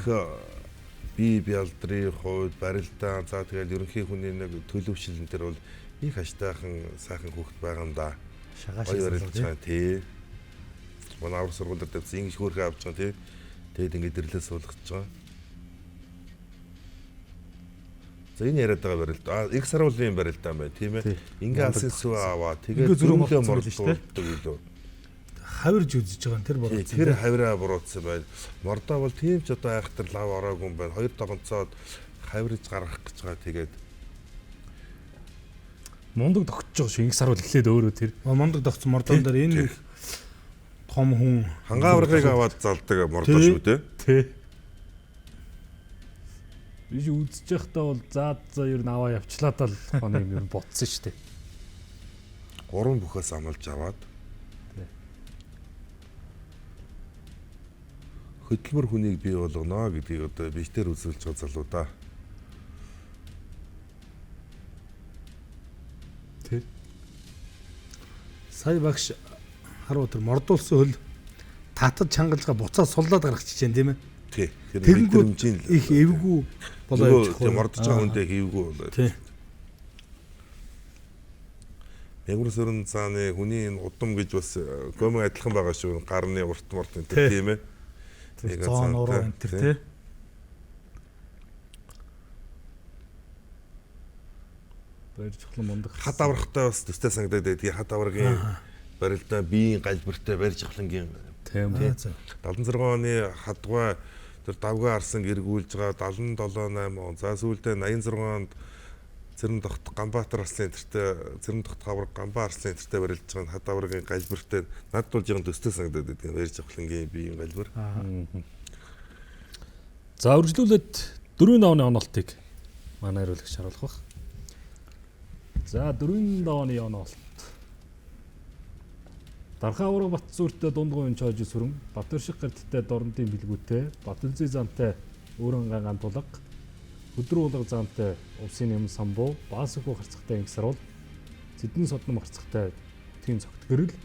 S5: бие бялдрын хувьд барилдаан за тэгэл ерөнхий хүний нэг төлөвшил энэ төр бол их аштайхан сайхан хүүхэд байгаа юм да.
S3: Шагаа
S5: Гоё
S3: шиг
S5: барилдаж
S3: залуу тий.
S5: байгаа тий. Манай аврах сургууль дээр тавьсан ингэж хөөрхөн авч байгаа тий. Тэгээд ингэж дэрлээ суулгаж байгаа. За энэ яриад байгаа барилд. А их саруулын барилдаан байна тийм ээ.
S2: Тий.
S5: Ингээ алсын сүв аваа. Тэгээд
S3: Ингээ зөрөө
S5: зөрөөлөө
S3: мордсон байлээ шүү дээ.
S5: мордуулдаг үлээ.
S4: Хавирж үзэж байгаа нь тэр
S5: Тий,
S4: буруутсан.
S5: Тэр хавираа буруутсан байна. Мордоо бол тийм ч одоо айхтар лав ороогүй юм байна. Хоёр догонцоод хавирж гаргах гэж байгаа. Тэгээд
S2: Мундаг тогтож байгаа шүү. Инх саруул эхлээд өөрөө тэр.
S4: Мундаг тогтсон мордон дээр энэ
S5: Тий.
S4: их том хүн
S5: хангаа аваргыг аваад залдаг мордоо
S4: Тий.
S5: шүү дээ.
S2: Тэ. Би чи үзэж байхдаа бол за за ер нь аваа явчлаа даа л хоног юм ер нь ботсон шүү дээ.
S5: Гурван бүхээс амлаж аваад
S2: Тий.
S5: хөдөлмөр хүнийг бий болгоно гэдгийг одоо биетээр үзүүлж байгаа залуу да.
S2: Тэр.
S4: Сая багш харуу тэр мордуулсан хөл татад чангалгаа буцаа суллаад гаргачих чинь тийм ээ.
S5: Тий. Тэр
S4: Тэгэнгүүт
S5: мэдрэмжийн л-
S4: их эвгүй болоо
S5: Нөгөө
S4: явчих.
S5: тий, мордож байгаа хүндээ хийвгүй болоо.
S4: Тий.
S5: Мягмар сүрэн зааны хүний энэ удам гэж бас гомон адилхан байгаа шүү. Гарны урт морт энэ
S4: Тий.
S5: тийм ээ. Нэг
S3: Зоон
S5: цаантай,
S3: уруу энэ төр
S5: тий.
S3: тий.
S2: Баяр чухлан мундаг.
S5: Хад аврахтай бас төстэй санагдаад байдгийг хад аваргын барилдаа биеийн галбиртай барьж авлангийн
S2: Тийм.
S4: Аа, за.
S5: 76 оны хадгай тэр давгаа арсан гэргүүлж байгаа 77 8 он. За сүүлдээ 86 онд Цэрэн тогт Ганбаатар арслан энтертэй Цэрэн тогт хавраг Ганбаа арслан энтертэй барилдаж байгаа хад аваргын галбиртай над бол жихэн төстэй санагдаад байдаг. Барьж авлангийн биеийн галбир.
S2: За үргэлжлүүлээд дөрвөн давны онолтыг манай хариулагч харуулах бах. За дөрвөн давны онолт. Дархаа авраг Батзүртэй дундгуйн чойж сүрэн, Батөршиг гэрттэй дорнодын бэлгүүтэй, Батүлзий замтай өөрөн ганган тулга, Хөдрөө уулга замтай увсын юм самбуу, Баасхүү харцгатай инх саруул, Зэдэн содном харцгатай тийм цогтгөрөл,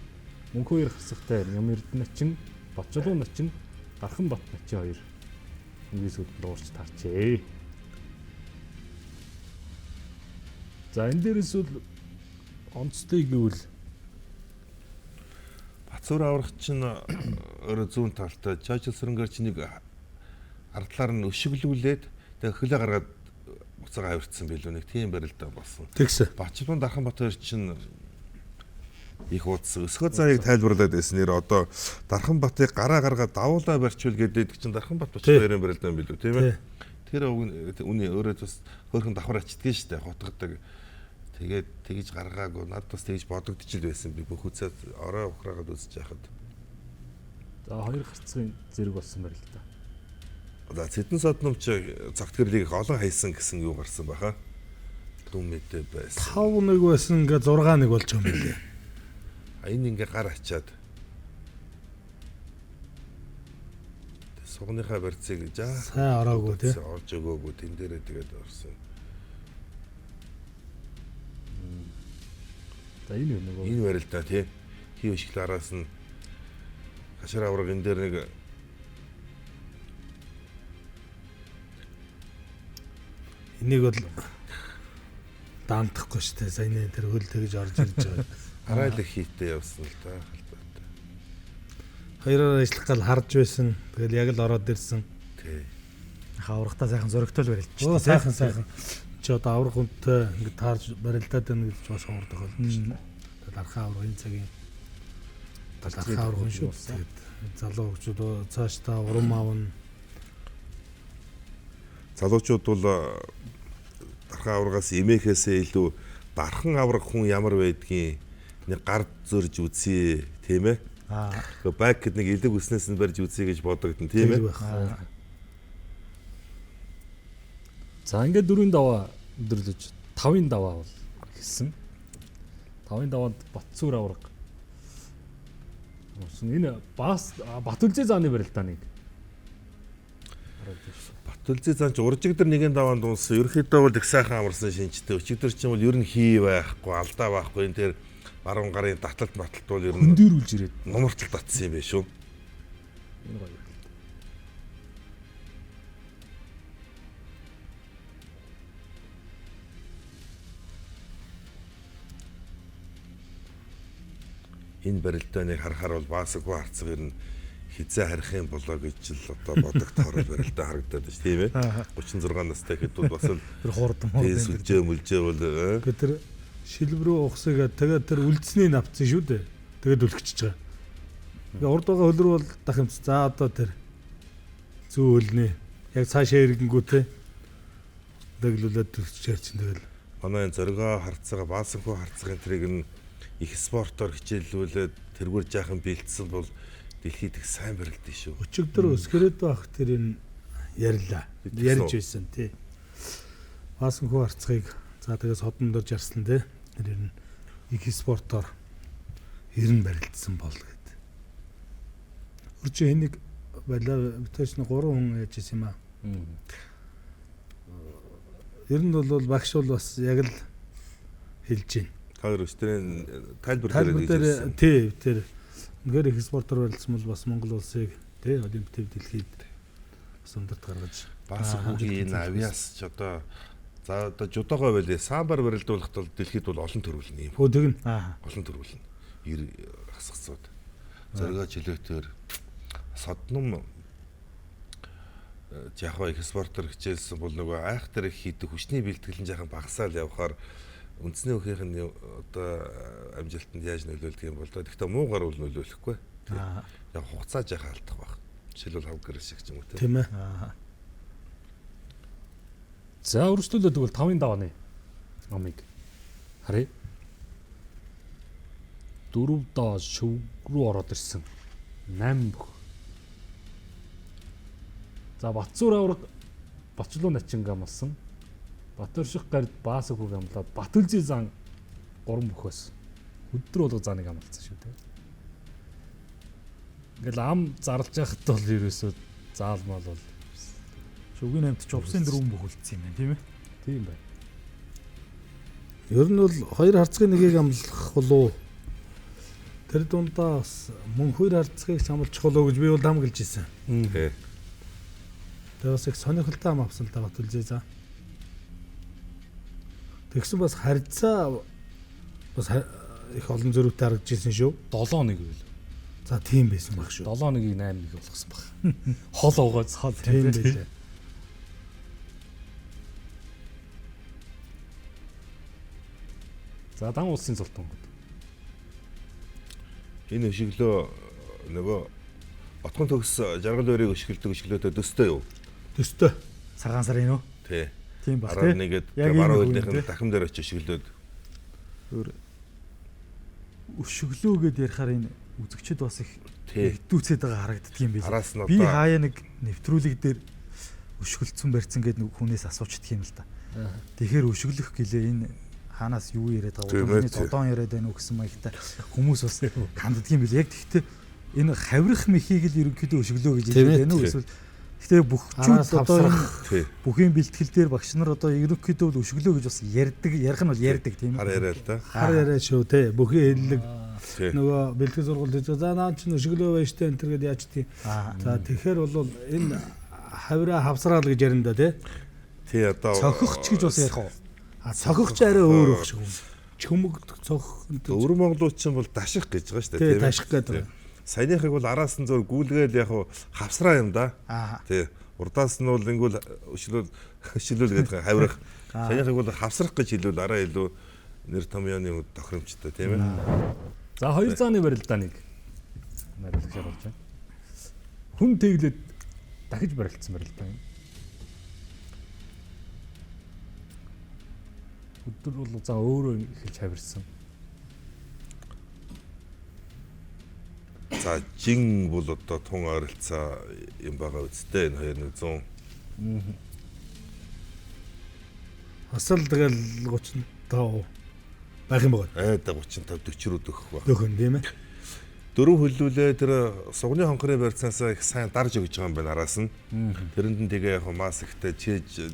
S2: Мөнхөө хоёр харцгатай Ням Эрдэнэчин, Батчулуун начин, Дархан Бат начин хоёр хамгийн сүүлд дуурч таарчээ. За энэ дээрээс бол онцлог гэвэл
S5: Бацуур аврах чинь өөрөө зүүн талтай Чачил сүрэнгээр чинь нэг ардлаар нь өшөглүүлээд тэгээ хөлөө гаргаад буцаага авирцсан билүү нэг тийм барилдаа болсон.
S4: Тэгсэн.
S5: Бачлуун Дархан бат хоёр чинь их уудсан. Өсгөө заяаг тайлбарлаад байсан нэр одоо Дархан Батыг гараа гаргаа давуулаа барьчвал гэдэг чинь Дархан Бат
S4: Тий.
S5: бач хоёрын барилдаан билүү тийм
S4: Тий.
S5: ээ. Тэр үний өөрөө бас хөөрхөн давхар ачдгийг штэ хутгадаг. Тэгээд тэгж гаргаагүй над бас тэгж бодогдчихл байсан би бүх үзээд орой ухраагаад үзэж яхад.
S2: за хоёр гарцын зэрэг болсон барил та.
S5: За Цэдэн содномч цагт гэрлийг их олон хайсан гэсэн юу гарсан баха. Дүн мэдээ байсан.
S4: 5-1 байсан ингээ 6-1 болж байгаа юм билээ.
S5: А энэ ингээ гар ачаад сугныхаа барьцыг жаа
S4: Сайн ороогүй тий.
S5: орж өгөөгүй тэн дээрээ тэгээд орсон.
S2: За энэ юу нөгөө
S5: Энэ барилдаа тий. Хий өшгөл араас нь хашир авраг энэ дээр нэг
S4: Энийг бол даантахгүй шүү дээ. Саяны тэр хөл тэгж орж ирж байгаа.
S5: арай л хийтэй явсан л да. Халбаатай.
S4: Хоёроор ажиллах гал харж байсан. Тэгэл яг л ороод ирсэн.
S5: Тий.
S3: Хаврахтаа сайхан зөрөгтэй л барилдчих.
S4: Оо сайхан сайхан. Чи одоо авраг хүнтэй ингэ таарж барилдаад байна гэж маш ховор тохиолдсон шүү дээ. Тэгэл архаа авраг энэ цагийн архаа авраг хүн шүү. Тэгээд залуу хүмүүс цааш та урам аавна.
S5: Залуучууд бол дархан аврагаас эмээхээсээ илүү дархан авраг хүн ямар байдгийг нэг гар зөрж үзье тийм ээ.
S3: Аа.
S5: Гэхдээ байк гэд нэг элэг үснээс нь барьж үзье гэж бодогдсон тийм ээ.
S4: байх.
S2: За ингээд дөрвийн даваа өндөрлөж тавын даваа бол хэлсэн. Тавын даваанд Батцүр авраг. Орсон. Энэ бас Батүлзээ зааны барилдааныг
S5: Батүлзий зан ч уржигдэр нэгэн даваанд унсан. Ерөнхийдөө бол их сайхан амарсан шинжтэй. Өчигдөр ч юм бол ер нь хий байхгүй, алдаа байхгүй. Энэ тэр баруун гарын таталт маталт бол ер нь
S2: хөндөрүүлж ирээд
S5: нумартал татсан юм байна шүү.
S2: Энэ гоё.
S5: Энэ барилдааныг харахаар бол баасаггүй харцаг ер нь хизээ харих юм болоо гэж л одоо бодогдохоор барилдаа харагдаад байна тийм ээ. 36 настай хэд бол бас л
S3: тэр хурд муу
S5: сүлжээ мүлжээ бол
S4: тэр шилбэр рүү ухсыгаа тэгээд тэр үлдснийг авцсан шүү дээ. Тэгээд үлгчихэж байгаа. Тэгээ урд байгаа хөл рүү бол дах юмц. За одоо тэр зүү хөлнө. Яг цаашаа эргэнгүү те. Дэглүүлээд төлчихээр чинь тэгэл.
S5: Манай энэ зоригоо харцгаа баасанхүү харцгын тэрийг нь их спортоор хичээллүүлээд тэргүүр жаахан бэлдсэн бол дэлхийд их сайн барилдсан шүү.
S4: Өчигдөр өсгөрөөд байх тэр энэ ярьлаа. Ярьж байсан тий. Баасанхүү харцгийг за тэгээ содон дээр жарсан тий. Тэр нь их спортоор ер нь барилдсан бол гэд. Өрчөө энийг байлаа битээч 3 хүн яаж исэн юм аа. Ер нь бол багш бол бас яг л хэлж байна.
S5: Та хоёр өчтөрийн тайлбар дээр
S4: тий тэр үнэхээр их спортоор барилдсан бол бас Монгол улсыг тий олимп төв дэлхийд бас өндөрт гаргаж
S5: Баасанхүүгийн энэ авиас ч одоо за одоо жудогоо байлээ самбар барилдуулахад бол дэлхийд бол олон төрүүлнэ юм.
S4: Хөө тэгнэ.
S5: Олон төрүүлнэ. 90 хасгацууд. Зоригоо чөлөөтөр содном яг их спортоор хичээлсэн бол нөгөө айхтар их хийдэг хүчний бэлтгэл нь жаахан багасаал явхаар үндэсний өхийнх нь одоо амжилтанд яаж нөлөөлдөг юм бол доо. Гэхдээ муугар бол нөлөөлөхгүй. Яг хугацаа жаахан алдах байх. Жишээлбэл хав гэр шиг ч юм уу
S4: тийм ээ.
S2: За өргөжлүүлээд тэгвэл 5-ын давааны амыг харъя. 4 доо шүв рүү ороод ирсэн. 8 бүх. За Батзуур авраг Бочлуу начинг амлсан. Батөрших гард Баасаг хүүг амлаад Батүлзий зан 3 бөхөөс өдөр болго зааныг амлцсан шүү дээ. Ингээл ам зарлж яхад бол ерөөсөө заалмал бол
S3: шүгийн амт ч увсын дөрвөн бүх үлдсэн юм байна тийм ээ.
S2: Тийм байна.
S4: Ер нь бол хоёр харцгийн нэгийг амлах болов тэр дундаа бас мөн хоёр харцгийг ч амлчих болов гэж би бол дамгалж ирсэн.
S5: Тий.
S4: Тэр бас их сонирхолтой ам авсан л да Батүлзий за. Тэгсэн бас харьцаа бас их олон зөрүүтэй харагдаж ирсэн шүү.
S2: 7-1 байл.
S4: За тийм байсан баг шүү.
S2: 7-1-ийг 8-1 болгосон баг. Хол угаад
S4: хол тийм байлээ.
S2: За дан улсын зултангууд.
S5: Энэ өшиглөө нөгөө отгон төгс жаргал өрийг өшиглөдөг өшиглөөтэй төстэй юу?
S4: Төстэй.
S3: Цагаан сарын үү?
S5: Тий.
S3: Тийм баг тий.
S5: 11-д баруун хөлнийх нь дахин дээр очиж өшиглөөд.
S3: Өөр өшиглөө гэд ярихаар энэ үзэгчд бас их хэдүүцээд байгаа харагддаг юм
S5: билээ.
S3: Би хаяа нэг нэвтрүүлэг дээр өшиглөцсөн барьцсан гэд нэг хүнээс асуучдаг юм л да. Тэгэхээр өшиглөх гэлээ энэ хаанаас юу яриад байгаа вэ? Хүний зодон яриад байна уу гэсэн маягтай хүмүүс бас ханддаг юм билээ. Яг тэгтээ энэ хаврах мехийг л ерөнхийдөө өшиглөө гэж хэлээд байна уу эсвэл гэтээ бүх чүүд одоо энэ бүхийн бэлтгэл дээр багш нар одоо ерөнхийдөө бол өшиглөө гэж бас ярьдаг, ярих нь бол ярьдаг тийм ээ.
S5: Хар яриа л да.
S4: Хар яриа шүү те. Бүхийн хэллэг нөгөө бэлтгэл сургууль дээр за наа чинь өшиглөө байж тээ энэ төр гэдээ яаж тийм. За тэгэхээр бол энэ хавраа хавсраал гэж ярина да те.
S5: Тий одоо
S3: цохих ч гэж бас ярих уу?
S4: А цохих ч арай өөр байх шиг юм. Чөмөг цохих.
S5: Өвөр монголууд ч бол даших гэж байгаа шүү дээ
S4: тийм ээ. Даших гэдэг.
S5: Саяныхыг бол араас нь зөөр гүйлгээл яг хавсраа юм да. Тий. Урдаас нь бол ингүүл өшилүүл гэдэг хаврах. Саяныхыг бол хавсрах гэж хэлвэл арай илүү нэр томьёоны тохиромжтой тийм ээ.
S2: За хоёр зааны барилдааныг найруулагч оруулж байна. Хүн тэглээд дахиж барилцсан барилдаа юм. Өдөр бол заа өөрөө эхэлж хавирсан.
S5: За жин бол одоо тун ойролцоо юм байгаа үсттэй энэ хоёр нэг 100.
S4: Бас л тэгэл 35 байх юм байна.
S5: Айда 35 40 рүү дөхөх баг.
S4: Дөхөн тийм ээ.
S5: Дөрөв хөллүүлээ тэр сугны хонхрын барьцаасаа их сайн дарж өгч байгаа юм байна араас нь. Тэрэнд нь тэгээ яг мас ихтэй чээж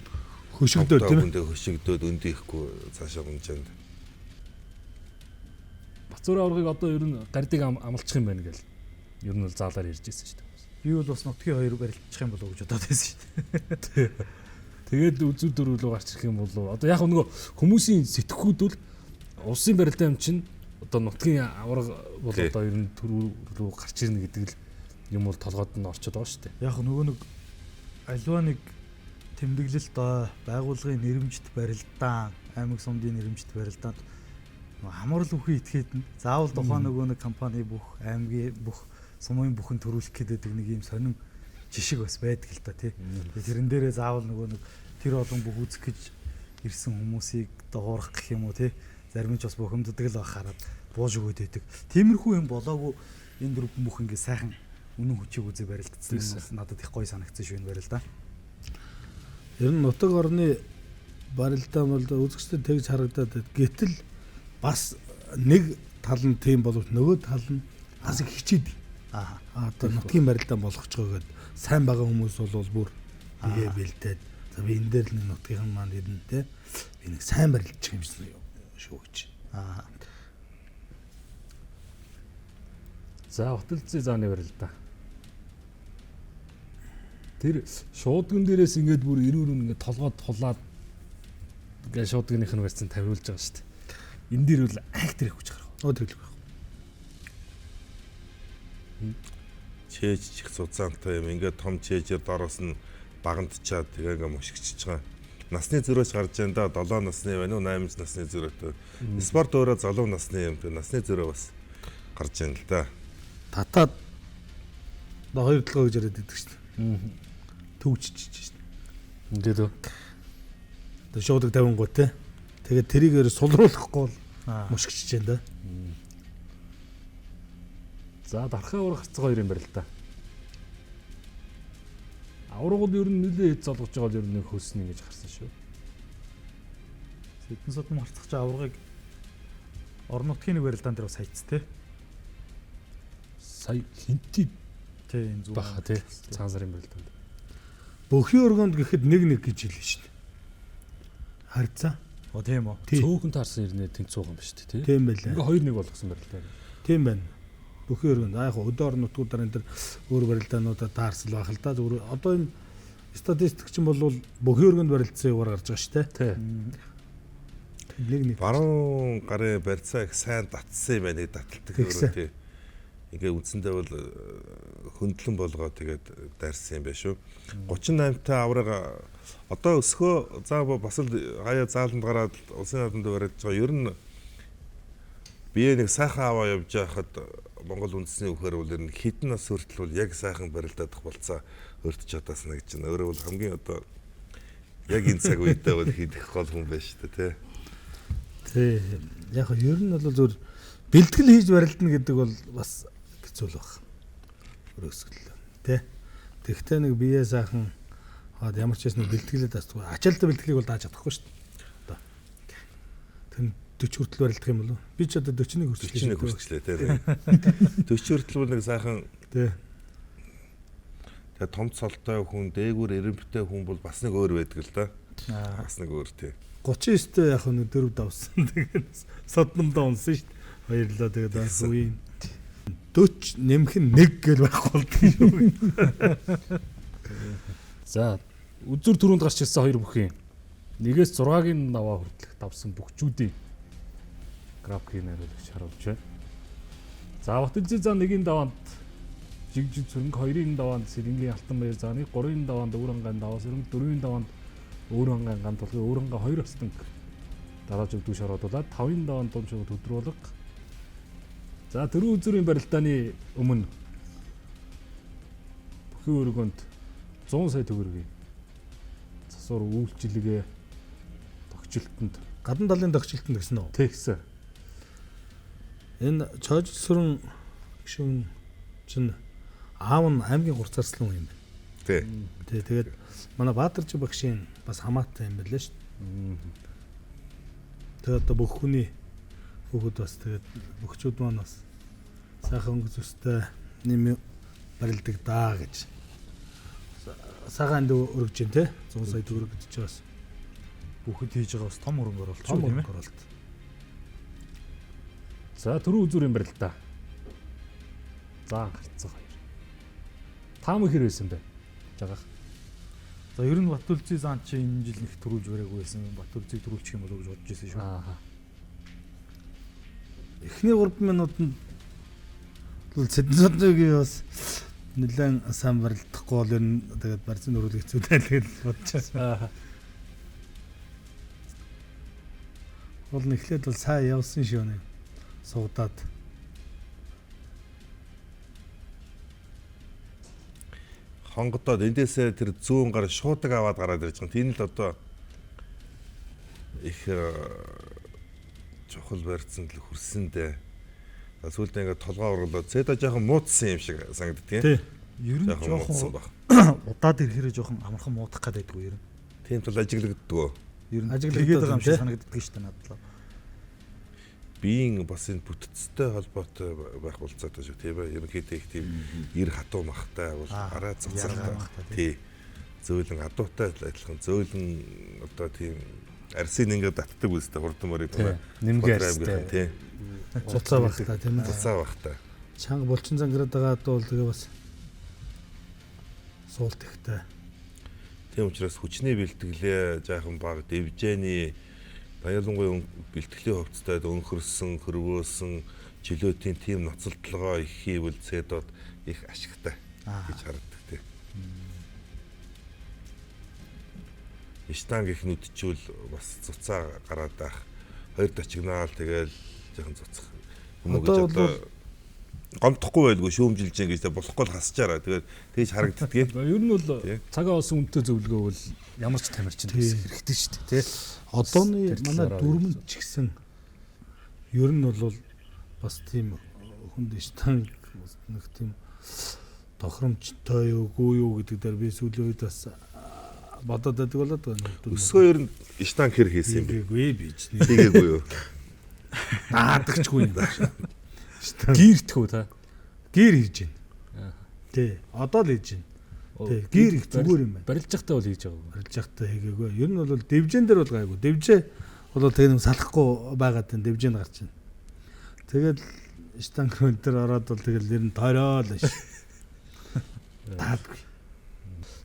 S4: хөшигдөөд тийм
S5: ээ. Хөшигдөөд өндийхгүй цаашаа гунжаанд.
S2: Бацуур аваргыг одоо ер нь гардыг амлчих юм байна гэл. Ер нь бол заалаар ирж ирсэн шүү дээ.
S3: Би бол бас нутгийн хоёр барилдчих юм болов уу гэж бодоод байсан шүү дээ.
S2: Тэгээд үзүү дөрөв рүү гарч ирэх юм болов. Одоо яг нөгөө хүмүүсийн сэтгхүүд бол улсын барилдаан юм чинь одоо нутгийн аварга бол одоо ер нь төрөв рүү гарч ирнэ гэдэг л юм бол толгойд нь орчод байгаа шүү дээ.
S3: Яг нөгөө нэг альва нэг тэмдэглэлт байгууллагын нэрэмжит барилдаан, аймаг сумдын нэрэмжит барилдаанд хамрал үхий итгээд нь заавал тухайн нөгөө нэг компани бүх аймгийн бүх сумын бүхэн төрүүлэх гэдэг нэг юм сонин жишг бас байдаг л та тий. Тэрэн дээрээ заавал нөгөө нэг тэр олон бүх үзэх гэж ирсэн хүмүүсийг дуурах гэх юм уу тий. Зарим нь ч бас бухимддаг л байх хараад бууж өгөөд байдаг. Тиймэрхүү юм болоогүй энэ дөрвөн бүх ингээ сайхан үнэн хүчийг үзээ барилдсан юм бас надад их гоё санагдсан шүү энэ барилдаа.
S4: Ер нь нутаг орны барилдаа бол үзэгчдэд тэгж харагдаад байд. Гэтэл бас нэг тал нь тийм боловч нөгөө тал нь бас их хичээд. Аа одоо нутгийн барилдаа болгочихоо гэд сайн байгаа хүмүүс бол бүр бие бэлдээд за би энэ дээр л нэг нутгийнхан маань ирнэ те. Би нэг сайн барилдчих юм шүү гэж.
S3: Аа.
S2: За Батэлцээ зааны барилдаа. Тэр шуудган дээрээс ингээд бүр эрүүр ингээд толгой тулаад ингээд шуудгных нь барьсан тавиулж байгаа шүү дээ. Энэ дээр бол айх тэр их хүч гарах.
S4: Өө тэглэх байх.
S5: Чээж чих цуцаантай юм ингээд том чээжээр доороос нь багандчаад тэгээ ингээд мушигчж байгаа. Насны зөрөөч гарч जैन да 7 насны байна уу 8 насны зөрөөтэй. Спорт өөрөө залуу насны юм. Тэгээ насны зөрөө бас гарч जैन л да.
S4: Татаад хоёр толгой гэж яриад идэг шүү дээ. Төвчж шүү дээ.
S2: Ингээд үү.
S4: Одоо шуудаг тавингуу те. Тэгээд тэрийг өөр сулруулахгүй бол мушгичж जैन да.
S2: За дархаа урах харцгаа хоёр юм байна л да. Авраг бол ер нь нэлээд хэд золгож байгаа бол ер нь нэг хөлснө гэж харсан шүү.
S3: Сэдэн содон харцах чи аваргыг орон нутгийн нэг барилдаан дээр бас хайц те.
S2: Сая хинти
S3: Тий энэ зүг
S2: баха тий. Цагаан сарын барилдаанд.
S4: Бөхийн өргөнд гэхэд нэг нэг гэж хэлнэ шүү дээ. Харьцаа.
S3: О тийм үү.
S4: Тий.
S2: Цөөхөн таарсан ирнэ тэнцүүхэн биш тий.
S4: Тийм байлаа.
S2: Ингээ 2-1 болгосон барилдаа.
S4: Тийм байна. Бөхийн өргөнд. Аа яг өдөө орон нутгуудаар энэ төр өөр барилдаануудаа таарсал байх л да. Зүгээр одоо энэ статистик чинь бол бөхийн өргөнд барилдсан юугаар гарч байгаа шүү дээ.
S2: Тий.
S4: Нэг нэг.
S5: Баруун гарын барьцаа их сайн татсан юм байна. Таталдаг
S4: Тэгсэн.
S5: өөрөө тий. Ингээ үндсэндээ бол хөндлөн болгоо тэгээд дайрсан юм байна шүү. 38 та авраг одоо өсгөө за бас л хаяа зааланд гараад улсын наадамд барилж байгаа. Ер нь бие нэг сайхан аваа явж байхад Монгол үндэсний үхээр бол ер нь хідэн нас хүртэл бол яг сайхан барилдаадах болцоо өртөж чадаас нэг чинь өөрөө бол хамгийн одоо яг энэ цаг үедээ бол хийдэх гол хүн байна шүү дээ тий.
S4: Тий. Яг нь ер нь бол зүгээр бэлтгэл хийж барилдана гэдэг бол бас хэцүү л баг. Өрөөсгөл. Тэ. Тэгтээ нэг бие сайхан хаад ямар ч байсан нэг бэлтгэлээ даацгүй. Ачаалтаа бэлтгэлийг бол дааж чадахгүй шүү дээ. Одоо. Тэр нь 40 хүртэл барилдах юм болов уу? Би ч одоо 41 хүрчлээ.
S5: 41 хүрчлээ тий. 40 хүртэл бол нэг сайхан
S4: Тий.
S5: тэгээ том цолтой хүн, дээгүүр эрэмбтэй хүн бол бас нэг өөр байдаг л да.
S3: Аа.
S5: Бас нэг өөр тий.
S4: 39-тэй яг нэг дөрөв давсан. Тэгээд содномдоо унсан шүү дээ. Баярлалаа тэгээд бас үеийн 40 нэмэх нь 1 гэл байхгүй болдог шүү.
S2: За үзүр түрүүнд гарч ирсэн хоёр бүхийн нэгээс 6-гийн даваа хүртэлх давсан бүхчүүдийн графикийг найруулагч харуулж байна. За Батэлзээ заа нэгийн даваанд жигжиг цүрэнг, хоёрын даваанд Сэрэнгийн Алтан баяр зааны, гурвын даваанд Өвөр ангаан даваа сэрэнг, дөрвийн даваанд Өвөр ангаан ган тулгын Өвөр ангаан хоёр өстөнг дарааж өгдөг шородуулаад тавын даваанд дум шууд өдрүүлэг. За дөрвөн үзүрийн барилдааны өмнө бүхий өргөнд 100 сая төгрөгийн засвар үйлчилгээ тогтчлолтод
S4: Гадна талын тогтчлолтод гэсэн үү?
S2: тэгсэн.
S4: Энэ чойжл сүрэн гişүн чинь аав нь аймгийн гурцаарслан хүн юм байна.
S5: Тий.
S4: Тий, тэгээд манай Баатарч багшийн бас хамаатай юм байлаа шүү дээ. Тэгээд одоо бүх хүний хүүхэд бас тэгээд бөхчүүд маань бас Сайхан өнгө зүйстэй нэм барилдаг даа гэж. Цагаан энд өргөж байна те. 100 сая төгрөг гэдэг чинь бас
S3: Бүхэд хийж байгаа бас том хөрөнгө оруулалт
S4: том
S3: шүү тийм ээ.
S4: хөрөнгө оруулалт.
S2: За түрүү үзүүрийн барилдаа. За гарцсан хоёр. Таам хэр байсан бэ? Жагаах.
S3: За ер нь Батүлзий зан чи энэ жил нэг төрүүлж бариагүй байсан. Батүлзийг төрүүлчих юм болов уу гэж бодож байсан шүү.
S2: Аа.
S4: Эхний 3 минутанд бол Цэдэнсодныгийн бас нэлээд сайн барилдахгүй бол ер нь тэгээд барьсан өрөөлөх хэцүү дээ л гэж бодож байсан.
S2: Аа.
S4: Бол нь эхлээд бол сайн явсан шүү нэг суудаад.
S5: Хонгодоод эндээсээ тэр зүүн гар шуудаг аваад гараад ирж байгаа. Тийм л одоо их чухал барьцсан л хөрсөн дээ. За сүүлдээ ингээд толгой ургалаа. Цэда жоохон муудсан юм шиг санагддаг
S4: Тий.
S5: тийм.
S3: Ер нь
S5: Жоохон муудсан
S3: жоохон
S5: баг.
S3: удаад ирэхээр жоохон амархан муудах гээд байдгүй ер нь.
S5: Тийм тул ажиглагддаг.
S3: Ер нь
S4: Ажиглагдаад
S3: тэгээд байгаа юм шиг
S4: тий.
S3: санагддаг шүү дээ надад.
S5: Биеийн бас энэ бүтцтэй холбоотой байх болцоотой шүү тийм ээ. Ерөнхийдөө их тийм ир хатуу махтай бол арай
S3: яргаа
S5: цуцалтай.
S3: махтай,
S5: Тий. Зөөлөн адуутай адилхан зөөлөн одоо тийм арсын ингээд татдаг үстэй хурдан морийг
S2: Тий. Нэмгээ арьстай.
S5: тий.
S4: Цуцаа байх та тийм ээ.
S5: Цуцаа байх та.
S4: Чанга булчин зангараад байгаа бол тэгээ бас суулт ихтэй.
S5: Тийм учраас хүчний бэлтгэлээ жаахан бага дэвжээний ялангуяа бэлтгэлийн хувцастай өнхөрсөн, хөрвөөсөн чөлөөтийн тийм ноцолдлогоо их хийвэл цэдод их ашигтай гэж харагддаг тий. Штанг их нүдчүүл бас цуцаа гараад байх. Хоёр тачигнаал тэгэл жаахан цуцах. Юм уу гэж
S4: Одоо
S5: одоо гомдохгүй байлгүй шүүмжилж гин гэж тэ болохгүй л хасчаараа. Тэгээд тэгж харагддгийг.
S2: Ер нь бол
S5: Тий.
S2: цагаан олсон үнэтэй зөвлөгөө бол ямар ч тамирчин
S4: Тий.
S2: бас хэрэгтэй шүү дээ, тий.
S4: Одооны
S2: Тэр
S4: манай
S2: талаараа
S4: дүрмэн ч гэсэн ер нь бол бас тийм хүнд штанг бас нэг тийм тохиромжтой юу үгүй юу гэдэг дээр би сүүлийн үед бас бодоод байдаг болоод байна.
S5: Өсгөө ер нь штанг хэр хийсэн юм бэ?
S4: хийгээгүй би ч нэ
S5: Хийгээгүй юу?
S4: даадагчгүй юм. Штанг
S2: Гэртэх үү та?
S4: гэр хийж байна. Тий, одоо л хийж байна. Тий, гэр их зүгээр юм байна.
S2: Барилж байхдаа бол хийж байгаагүй.
S4: Барилж байхдаа хийгээгүй. Ер нь бол дэвжэн дээр бол гайгүй. Дэвжээ бол тэгээ нэг салахгүй байгаад энэ дэвжээнд гарч байна. Тэгээд штанг энэ төр ороод бол тэгэл ер нь тойроо л ш. Таадгүй.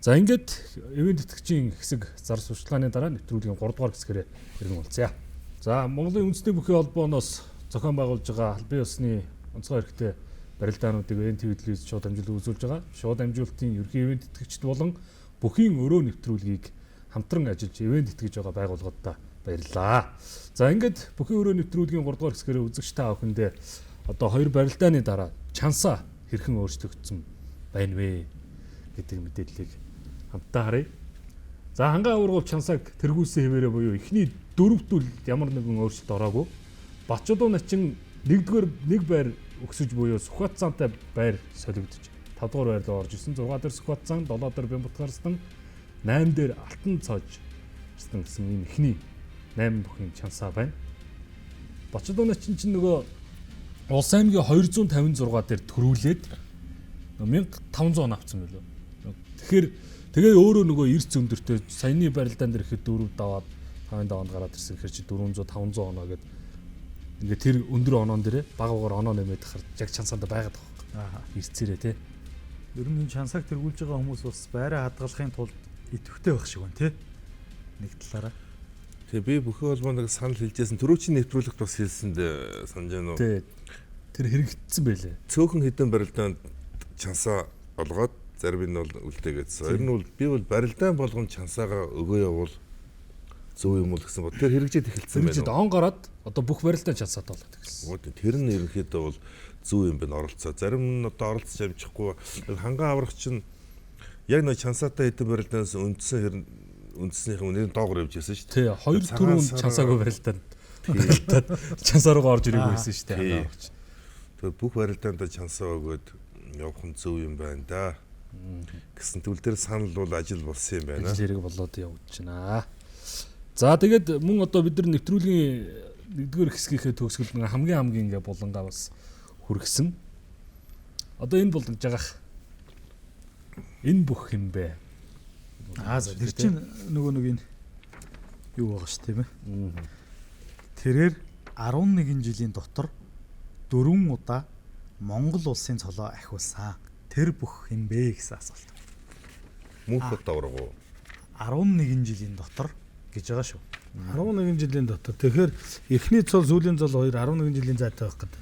S2: За ингээд ивент тэтгэгчийн хэсэг зар сурталчилгааны дараа нэвтрүүлгийн 3 дугаар хэсгээрээ иргэн уулзъя. За Монголын үндэсний бүхий холбооноос зохион байгуулж байгаа албан ёсны онцгой эрхтэй барилдаануудыг НТВ телевиз шууд амжилт үзүүлж байгаа. Шууд амжуултын ерхий ивент тэтгэгчд болон бүхийн өрөө нэвтрүүлгийг хамтран ажиллаж ивент тэтгэж байгаа байгууллагуудаа баярлалаа. За ингээд бүхийн өрөө нэвтрүүлгийн 3 дугаар хэсгээрээ үзэгч та бүхэндээ одоо хоёр барилдааны дараа чансаа хэрхэн өөрчлөгдсөн байна вэ гэдэг мэдээллийг хамтдаа харъя. За хангаа аваргуул чансааг тэргүүлсэн хэвээрээ буюу эхний дөрөвдүл ямар нэгэн өөрчлөлт ороогүй. Батчулуу начин нэгдүгээр нэг байр өксөж буюу Сүхбат зантай байр солигдож 5 дугаар байр руу орж ирсэн. 6 дээр Сүхбат зан, 7 дээр Бямбатгаар стан, 8 дээр Алтан цоож стан гэсэн ийм эхний 8 бүхийн чансаа байна. Батчулуу начин чинь нөгөө Улс аймгийн 256 дээр төрүүлээд 1500 он авсан байлоо. Тэгэхээр тэгээ өөрөө нөгөө эрс өндөртэй саяны барилдаан дээр ихэд 4 даваад 5 даваанд гараад ирсэн гэхэр чи 400 500 оноо гэд ингээ тэр өндөр оноон дээрээ бага багаар оноо нэмээд хахаар яг чансаанд байгаад байгаа байхгүй.
S3: Аа.
S2: Эрцээрээ те.
S3: Ер нь энэ чансааг тэргүүлж байгаа хүмүүс бас байраа хадгалахын тулд идэвхтэй байх шиг байна тий. Нэг талаараа.
S5: Тэгээ би бүхэн холбоо нэг санал хэлжсэн. Түрүүчийн нэвтрүүлэгт бас хэлсэнд санаж байна уу?
S2: Тэ. Тэр хэрэгжсэн байлээ.
S5: Цөөхөн хідэн барилдаанд чансаа олгоод зарим нь бол үлдээгээдсэн. Ер нь бол би бол барилдаан болгон чансаагаа өгөө явуул зөв юм уу гэсэн бод. Тэр хэрэгжээд эхэлсэн
S2: Хэрэгжээд
S5: байна.
S2: он гараад одоо бүх барилдаан чансаад болоод эхэлсэн.
S5: уу? Тэр нь ерөнхийдөө бол зөв юм байна оролцоо. Зарим нь одоо оролцож амжихгүй хангаа аврах чинь яг нэг чансаатай хэдэн барилдаанаас үндсэн хэр үндснийхэн үнээр доогор явж байсан шүү дээ.
S2: Тэ хоёр
S5: Цагаан
S2: түрүүн
S5: сар-
S2: чансаагүй барилдаанд барилдаад чансаа руугаа орж ирээгүй байсан шүү дээ.
S5: Тий.
S2: Хангаа аврагч.
S5: Тэгэхээр бүх барилдаанд чансаа өгөөд явах нь зөв юм байна да. Гэсэн төл дээр санал бол ажил болсон юм байна.
S2: Ажил хэрэг болоод явж байна. За тэгээд мөн одоо бид нар нэвтрүүлгийн нэгдүгээр хэсгийнхээ төгсгөлд нэг хамгийн хамгийн ингээ булангаа бас хүргэсэн. Одоо энэ бол жагах. Энэ бүх юм бэ?
S3: Аа за тэр чинь нөгөө нэг энэ юу байгаа ш тийм ээ. Тэрээр 11 жилийн дотор 4 удаа Монгол улсын цолоо ахиулсан. Тэр бүх юм бэ гэсэн асуулт.
S5: Мөнхөд авраг уу?
S3: 11 жилийн дотор гэж байгаа шүү.
S4: 11 жилийн дотор. Тэгэхээр эхний цол, сүүлийн цол хоёр 11 жилийн зайтай байх гэдэг.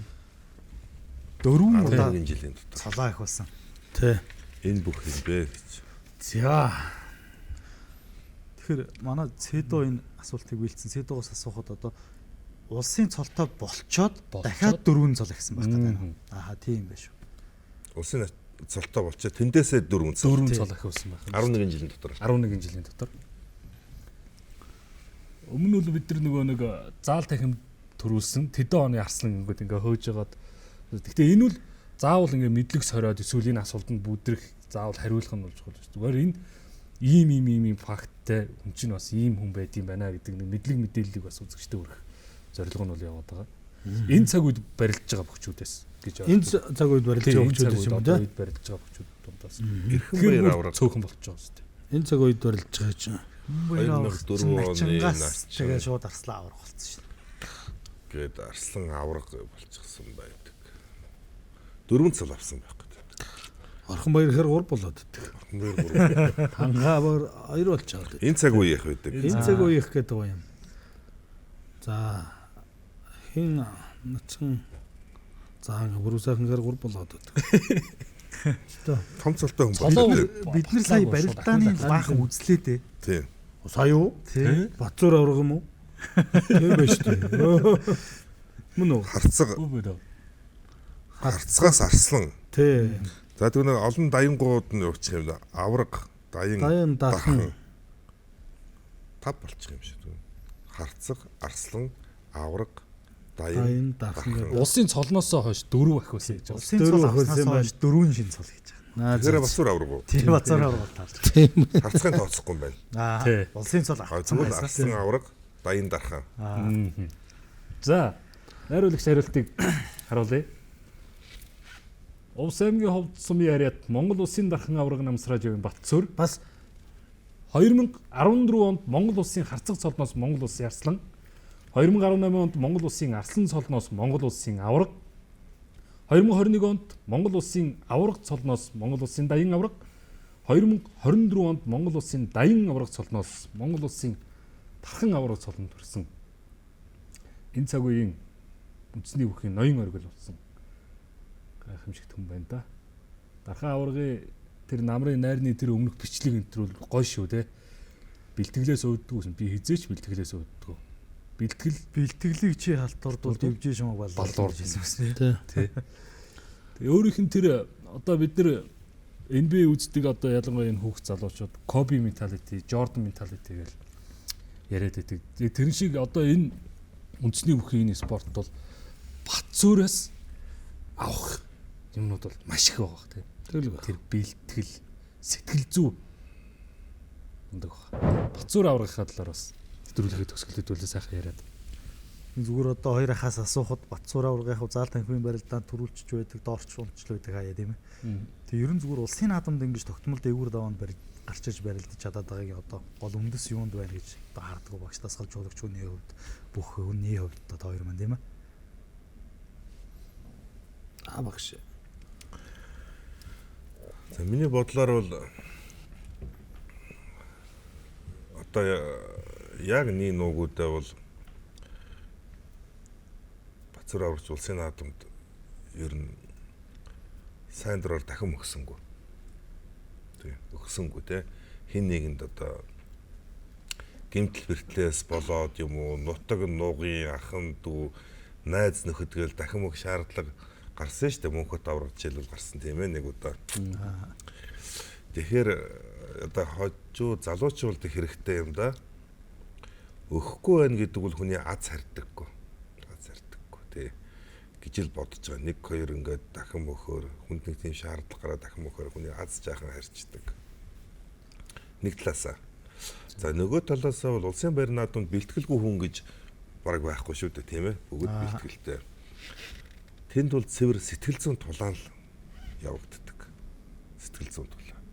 S3: 4 удаа
S5: 11 жилийн дотор.
S3: цолоо ахиулсан.
S4: Тий.
S5: Энэ бүх юм бэ гэж.
S4: За.
S3: Тэгэхээр манай Цэдо энэ асуултыг бэлдсэн. Цэдогоос асуухад одоо улсын цолтой болчоод дахиад 4 цол ахисан байх гэдэг байна. Аа тийм байх шүү.
S5: Улсын цолтой болчоод тэндээсээ 4 цол.
S2: 4 цол ахиулсан байх.
S5: 11 жилийн дотор.
S2: 11 жилийн дотор. Өмнө нь бид нар нөгөө нэг заал танхим төрүүлсэн тэдэн оны арслан гингүүд ингээ хөөж жагаад. Гэхдээ энэ бол заавал ингээ мэдлэг сороод эсвэл энэ асуултанд бүдрэх заавал хариулах нь бол чухал биш. Зүгээр энэ ийм ийм ийм ийм факттай хүн чинь бас ийм хүн байд юм байна гэдэг нэг мэдлэг мэдээллийг бас үзэгчтэй хүргэх зорилго нь бол яваад байгаа. Энэ цаг үед барилдж байгаа бөхчүүдээс гэж
S4: Энэ цаг үед барилж байгаа бөхчүүдээс юм
S2: үү? Үед барилж байгаа бөхчүүд дундаас.
S5: Эрхэн баяр авраг
S2: цөөхөн болчих жоох шүү дээ.
S4: Энэ цаг үед барилж байгаа чинь
S5: 2004 оны начин
S3: тэгээ шууд арслан авраг болсон шүү дээ.
S5: Гээд арслан авраг болчихсон байдаг. 4 цол авсан байх гэдэг.
S4: Орхон баяр хэр 3 болоод идэх.
S5: Орхон баяр 3.
S4: Хангаа баяр 2 болчиход.
S5: Энэ цаг үеийнх байдаг.
S4: Энэ цаг үеийнх гэдэг юм. За хин начин за бүрүү сайхан хэр 3 болоод идэх.
S5: Том цолтой хүн болтой.
S3: Бид нар сая барилдааны баахан үзлээ дээ.
S5: Тийм.
S4: Сая юу?
S3: Тийм.
S4: Батцуур авраг юм уу? Тийм байж тээ. Мөн үү?
S5: Харцаг. Харцгаас арслан.
S4: Тий.
S5: За тэгвэл олон даянгууд нь явчих юм да. Авраг, даян, дархан. Тав болчих юм шиг. Харцаг, арслан, авраг, даян,
S4: дархан.
S2: Улсын цолноосоо хойш 4 ахиулсан гэж байна.
S3: Улсын цол авснаас хойш 4 шин цол гэж
S4: байгаа.
S5: Тэгэхээр Бацуур авраг уу?
S3: Тийм, Бацуур авраг таарч.
S4: Тийм.
S5: Харцгийн тооцохгүй юм байна.
S3: Аа. Улсын цол авсан
S5: байсан. Арслан авраг, даян дархан.
S2: За, найруулагч хариултыг харуулъя. Увс аймгийн Ховд сумын яриад Монгол улсын дархан авраг намсрааж явын Батцуур
S4: бас
S2: 2014 онд Монгол улсын харцаг цолноос Монгол улсын арслан, 2018 онд Монгол улсын арслан цолноос Монгол улсын авраг, 2021 онд Монгол улсын авраг цолноос Монгол улсын даян авраг, 2024 онд Монгол улсын даян авраг цолноос Монгол улсын дархан авраг цолонд хүрсэн. Энэ цаг үеийн үндэсний бүхийн ноён оргил болсон гайхамшигт хүн байна да. Дархан аваргын тэр намрын найрны тэр өмнөх бичлэг энтрүүл гоё шүү те. Бэлтгэлээс өөддгүү би хизээч бэлтгэлээс өөддгүү.
S3: Бэлтгэлийг чи халтурдвал дэвжээ шумаг баллуурж байсан юм
S4: тий.
S2: Тэгээ өөрийнх нь тэр одоо бид нар NBA үздэг одоо ялангуяа энэ хүүхд залуучууд Kobe mentality, Jordan mentality гэж яриад байдаг. Тэрэн шиг одоо энэ үндэсний бүхийн энэ спорт бол Батцуураас авах юмнууд бол маш их байгаа тийм. Тэр бэлтгэл, сэтгэл зүй ундаг баг. Батцуур аврагынхаа талаар бас нэвтрүүлгийн төгсгөлөд сайхан яриад.
S3: Зүгээр одоо хоёр ахаас асуухад Батцуур аврагынхаа заал танхимын барилдаанд төрүүлчих байдаг, доорч унтч байдаг хаяа тийм ээ. Тэг ерөн зүгээр улсын наадамд ингэж тогтмол дээгүүр даваанд гарч иж барилдаж чадаад байгааг одоо гол үндэс юунд байна гэж одоо харддаг багш дасгал жуулагч хүний хувьд бүх хүний хувьд одоо хоёр маань тийм ээ.
S4: Аа багш.
S5: За миний бодлоор бол одоо яг нэг нуугуудаа бол Бацуур аврагч улсын наадамд ер нь сайн дураар дахин өгсөнгүү. Тий, өгсөнгүү те. Хин нэгэнд одоо гэмтэл бэртлээс болоод юм уу, нутаг нуугийн ахан дүү найз нөхөд гээл дахин өгөх шаардлага гарсан шүү дээ. Мөнхөт авраг жишээлбэл гарсан тийм ээ нэг удаа. Тэгэхээр одоо хожуу залуучуулдаг хэрэгтэй юм да. Өгөхгүй байна гэдэг бол хүний аз харьдаггүй. Аз харьдаггүй тий гэж л бодож байгаа. Нэг хоёр ингээд дахин мөхөөр хүнд нэг тийм шаардлага гараа дахин мөхөөр хүний аз жаахан харьчдаг. Нэг талаасаа. За нөгөө талаасаа бол улсын баяр наадамд бэлтгэлгүй хүн гэж бараг байхгүй шүү дээ тийм ээ. Бүгд бэлтгэлтэй. Тэнд бол цэвэр сэтгэл зүйн тулаан л явагддаг. Сэтгэл зүйн тулаан.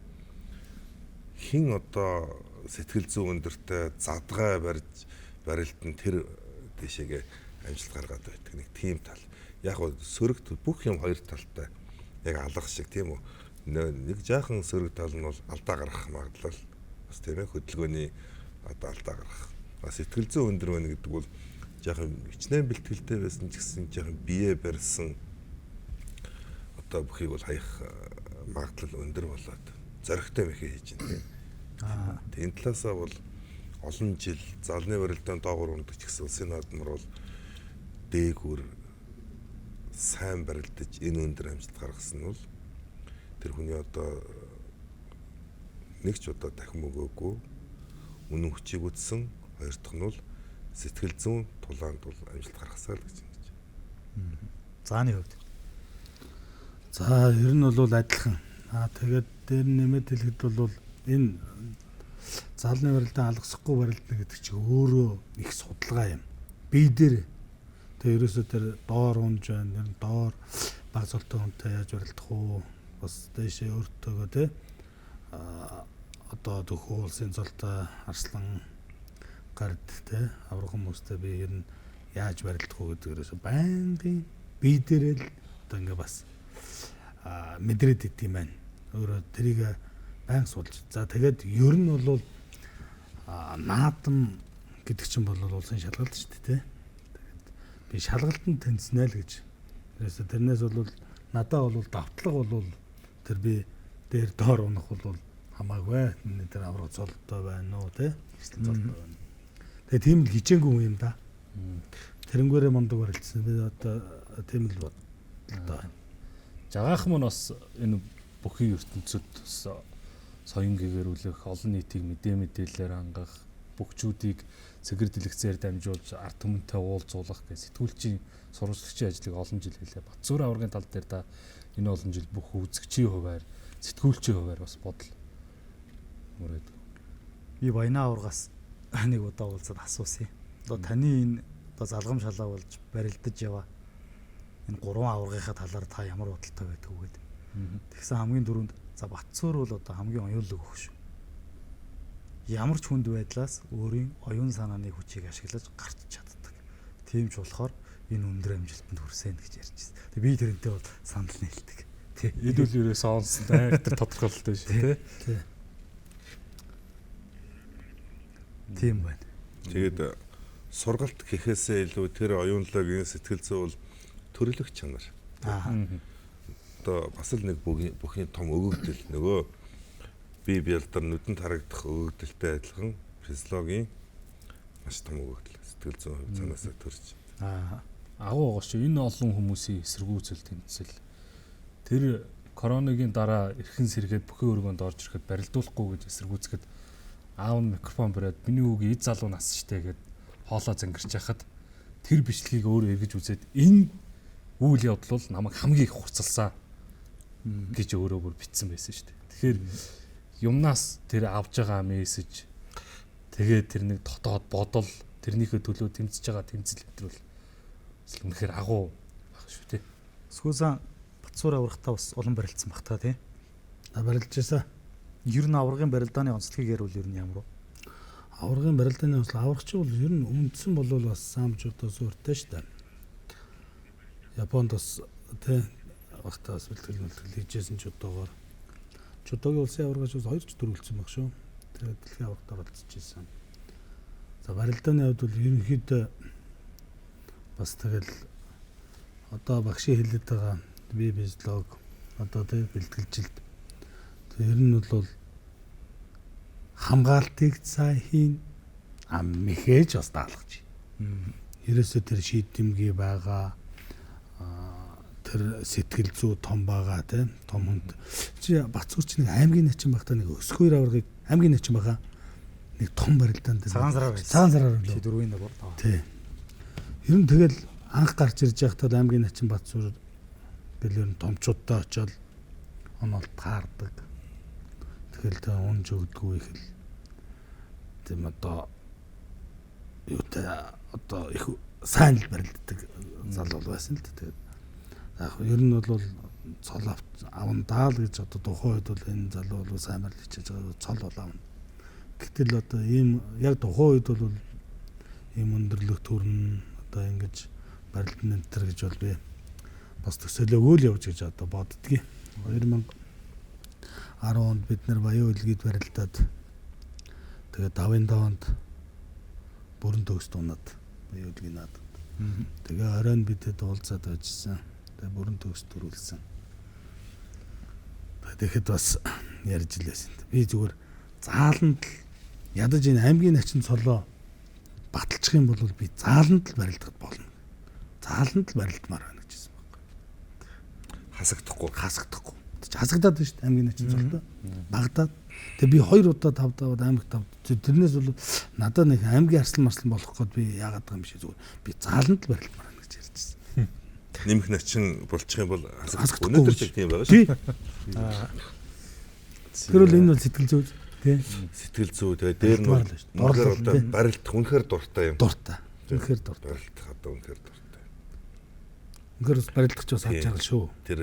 S5: Хин одоо сэтгэл зүйн өндөртэй задгай барьж барилт нь тэр дэшегээ амжилт гаргаад байдаг. Нэг тийм тал. Яг гоо сөрөгт бүх юм хоёр талтай. Яг алга шиг тийм үү? Нэг жаахан сөрөг тал нь бол алдаа гаргах магадлал бас тийм ээ, хөдөлгөөний одоо алдаа гаргах. Сэтгэл зүйн өндөр байна гэдэг бол жаахан хичнээн бэлтгэлтэй байсан ч гэсэн жаахан бие барьсан одоо бүхийг бол хаях магадлал өндөр болоод зоригтой мэхээ хийж байна тийм. Энэ талаасаа бол олон жил залны барилдаан доогуур ундаг ч гэсэн улсын наадмаар бол дээгүүр сайн барилдаж энэ өндөр амжилт гаргасан нь бол тэр хүний одоо нэг ч удаа дахин өгөөгүй үнэн хүчийг үтсэн, хоёр дахь нь бол сэтгэл зүйн тулаанд бол амжилт гаргасаа л гэж ингэж.
S3: Зааны хувьд.
S4: За ер нь бол адилхан. Тэгээд дээр нэмээд хэлэхэд бол энэ залны барилдаан алгасахгүй барилдана гэдэг чинь өөрөө их судалгаа юм. Бие дээр тэгээ ерөөсөө тэр доор унж байна. Ер нь доор баг золтой хүнтэй яаж барилдах уу? Бас дээшээ өөртөөгөө те одоо дөхөө улсын золтой арслан гард те аврах хүмүүстэй би ер нь яаж барилдах уу гэдэг ерөөсөө байнгын бие дээрээ л одоо ингээ бас мэдрээд идэм байна. Өөрөө тэрийг баян суулж. За тэгээд ер нь бол наадам гэдэг чинь бол улсын шалгалт шүү дээ тий. Тэгээд би шалгалтанд тэнцнэ л гэж. Ерөөсөө тэрнээс бол надад бол давтлага бол тэр би дээр доор унах бол хамаагүй. Миний тэр авраг золтой байна уу тий. Эрсдэл золтой байна. Тэгээд тийм л хичээнгүй хүн юм да. Тэрнгээрээ мундаг барилдсан. Би одоо тийм л бодлоо.
S2: Жагаах мөн бас энэ бүхий ертөнцид бас соён гэгэрүүлэх, олон нийтийг мэдээ мэдээлэлээр хангах, бөхчүүдийг цэгэр дэлгэцээр дамжуулж ард түмэнтэй уулзуулах гэх сэтгүүлчийн сурвалжлагчийн ажлыг олон жил хийлээ. Батсуур аваргын тал дээр та энэ олон жил бүх үзэгчийн хуваар, сэтгүүлчийн хуваар бас бодол мөрөөд.
S3: Би Баяна аваргаас нэг удаа уулзаад асуусан юм. Одоо таны энэ одоо залгам шалаа болж барилдаж яваа энэ гурван аваргынхаа талаар та ямар бодолтой байдаг вэ гэдэг. Тэгсэн хамгийн түрүүнд за Батсуур бол одоо хамгийн оюунлаг өгөх шүү. Ямар ч хүнд байдлаас өөрийн оюун санааны хүчийг ашиглаж гарч чаддаг. Тийм ч болохоор энэ өндөр амжилтанд хүрсэн гэж ярьж байсан. Тэг би тэрнтэй бол санал нийлдэг.
S2: Тий. Эдүүл ерөөс онсон айр тэр тодорхойлолтой шүү тий.
S4: Тий.
S3: Тийм байна.
S5: Тэгээд сургалт гэхээсээ илүү тэр оюунлагийн сэтгэл зүй бол төрөлөх чанар. Одоо бас л нэг бүхний том өгөгдөл нөгөө бие биелдэр нүдэнд харагдах өгөгдөлтэй адилхан физиологийн маш том өгөгдөл сэтгэл зүйн хувь цаанаасаа төрж.
S2: Агуу байгаа шүү. Энэ олон хүмүүсийн эсэргүүцэл тэмцэл. Тэр коронагийн дараа эрхэн сэргээд бүхэн өргөнд орж ирэхэд барилдуулахгүй гэж эсэргүүцэхэд аав нь микрофон бариад миний үгийг эд залуу нас штэ гэд хоолоо зангирч яхад тэр бичлэгийг өөрөө эргэж үзээд энэ үйл явдал бол намайг хамгийн их хурцлсан гэж өөрөө бүр бичсэн байсан шүү дээ. Тэгэхээр юмнаас тэр авж байгаа мессеж тэгээд тэр нэг дотоод бодол тэрнийхээ төлөө тэмцэж байгаа тэмцэл хэтрүүл үнэхээр агуу байх шүү дээ.
S3: Сүүсэн Батсуур аврагтаа бас улам барилцсан бах та тий.
S4: Барилж байсан.
S3: Ер нь аваргын барилдааны онцлогийг ярил ер нь ямар вэ?
S4: Аваргын барилдааны онцлог аврагч бол ер нь үндсэн бол бас самжуудаас өөртэй шүү дээ. Японд бас тий багтаа бас бэлтгэл хийжсэн жудоогоор жудогийн улсын аваргач бас 2 ч дөрвөлцсөн баг шүү. Тэгээд дэлхийн аваргад оролцож ирсэн. За барилдааны хувьд бол ерөнхийдөө бас тэгэл одоо багшийн хэлээд байгаа бие физиолог одоо тий бэлтгэлжилт тэр нь бол хамгаалтыг цаа хийн мэхээж бас даалгаж. Ерөөсөө тэр шийдэмгий байгаа тэр сэтгэл зүй том байгаа тий том хүнд чи Батсуур чи нэг аймгийн начин багтаа нэг өсгөөр аваргыг аймгийн начин байгаа нэг том барилдаан дээр
S3: цагаан сараар байсан.
S4: Цагаан сараар лөө.
S3: Дөрвийн давар.
S4: Тий. Ер нь тэгэл анх гарч ирж байхдаа аймгийн начин Батсуур гэл ер нь томчуудтай очиод онолд таардаг. Тэгэл тэ унж өгдөггүй их л тийм одоо юутай одоо их сайн л барилддаг зал бол байсан л да. Тэгээд яг ер нь бол цол авна даа л гэж одоо тухайн үед бол энэ залуу бол сайн барил хичээж байгаа цол бол авна. Гэтэл одоо ийм яг тухайн үед бол ийм өндөрлөг төрнө одоо ингэж барилдан энэ төр гэж бол би бас төсөөлөөгүй л явж гэж одоо боддгийг. 2010 онд бид нэр Баян үлгийд барилдаад тэгээд 55 онд бүрэн төгс дунаад Баян үлгийн наадамд. Тэгээ оройн бидэд уулзаад байжсэн. Тэгээ бүрэн төгс төрүүлсэн. Тэгэхэд бас ярьж лээсэн. Би зүгээр зааланд л ядаж энэ аймгийн начин цолоо баталчих юм бол би зааланд л барилдахад болно. Зааланд л барилдмаар байна гэж хэлсэн байхгүй.
S5: Хасагдахгүй.
S4: Хасагдахгүй. Хасагдаад байна шүү дээ аймгийн начин цолтой. Багадаад. Тэгээ би 2 удаа 5 даваад аймаг 5. Тэрнээс бол надад нэг аймгийн арслан марслан болох гээд би яагаад байгаа юм шиг зүгээр би зааланд л барилдмаар байна гэж ярьжсэн.
S5: Нэмэх начин болчих юм бол
S4: хасагдахгүй.
S5: Өнөөдөр ч тийм байгаа шүү.
S4: Тэр бол энэ бол сэтгэл зүй тий.
S5: Сэтгэл зүй тэгээ дээр нь үнэхээр одоо барилдах үнэхээр дуртай юм.
S4: Дуртай. Үнэхээр дуртай.
S5: Барилдах одоо үнэхээр дуртай.
S4: Үнэхээр бас барилдах ч бас авч жаргал шүү.
S5: Тэр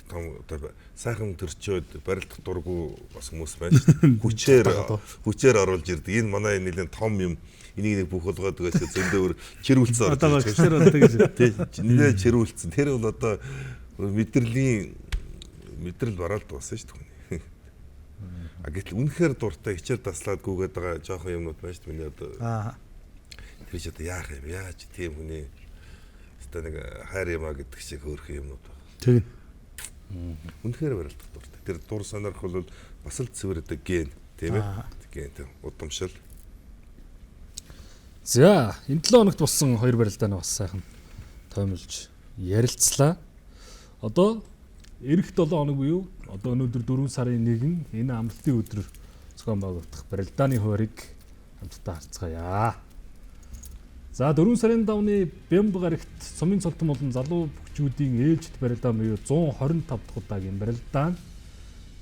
S5: том одоо сайхан төрчөөд барилдах дургу бас хүмүүс байна шүү дээ. Хүчээр оруулж ирдэг. Энэ манай энэ нэлийн том юм. Энийг нэг бүх болгоод өгөөс зөндөө өөр чирүүлсэн орж
S3: Одоо багшаар болдог гэж.
S5: Тий, нэлээ чирүүлсэн. Тэр бол одоо мэдрэлийн мэдрэл бараалд болсон шүү дээ. А гэтэл үнэхээр дуртай хичээл таслаад гүгээд байгаа жоохон юмнууд байна шүү дээ. Миний одоо тэр чи одоо яах юм? Яаж тийм хүний өстой нэг хайр юмаа гэдэг шиг хөөрхөн юмнууд байна.
S4: Тэг.
S5: Үнэхээр барилдах дуртай. Тэр дур сонирхол бол бас л цэвэр одоо ген тийм ээ. Ген тийм удамшил.
S2: За, энэ 7 хоногт болсон хоёр барилдааны бас сайхан тоймолж ярилцлаа. Одоо эх 7 хоног буюу одоо өнөөдөр 4 сарын 1 энэ амралтын өдөр зохион байгуулагдах барилдааны хуваарийг хамтдаа харцгаая. За 4 сарын 5-ны Бямб гарагт сумын цолтон болон залуу бөхчүүдийн ээлжит барилдаан буюу 125 дахь удаагийн барилдаан,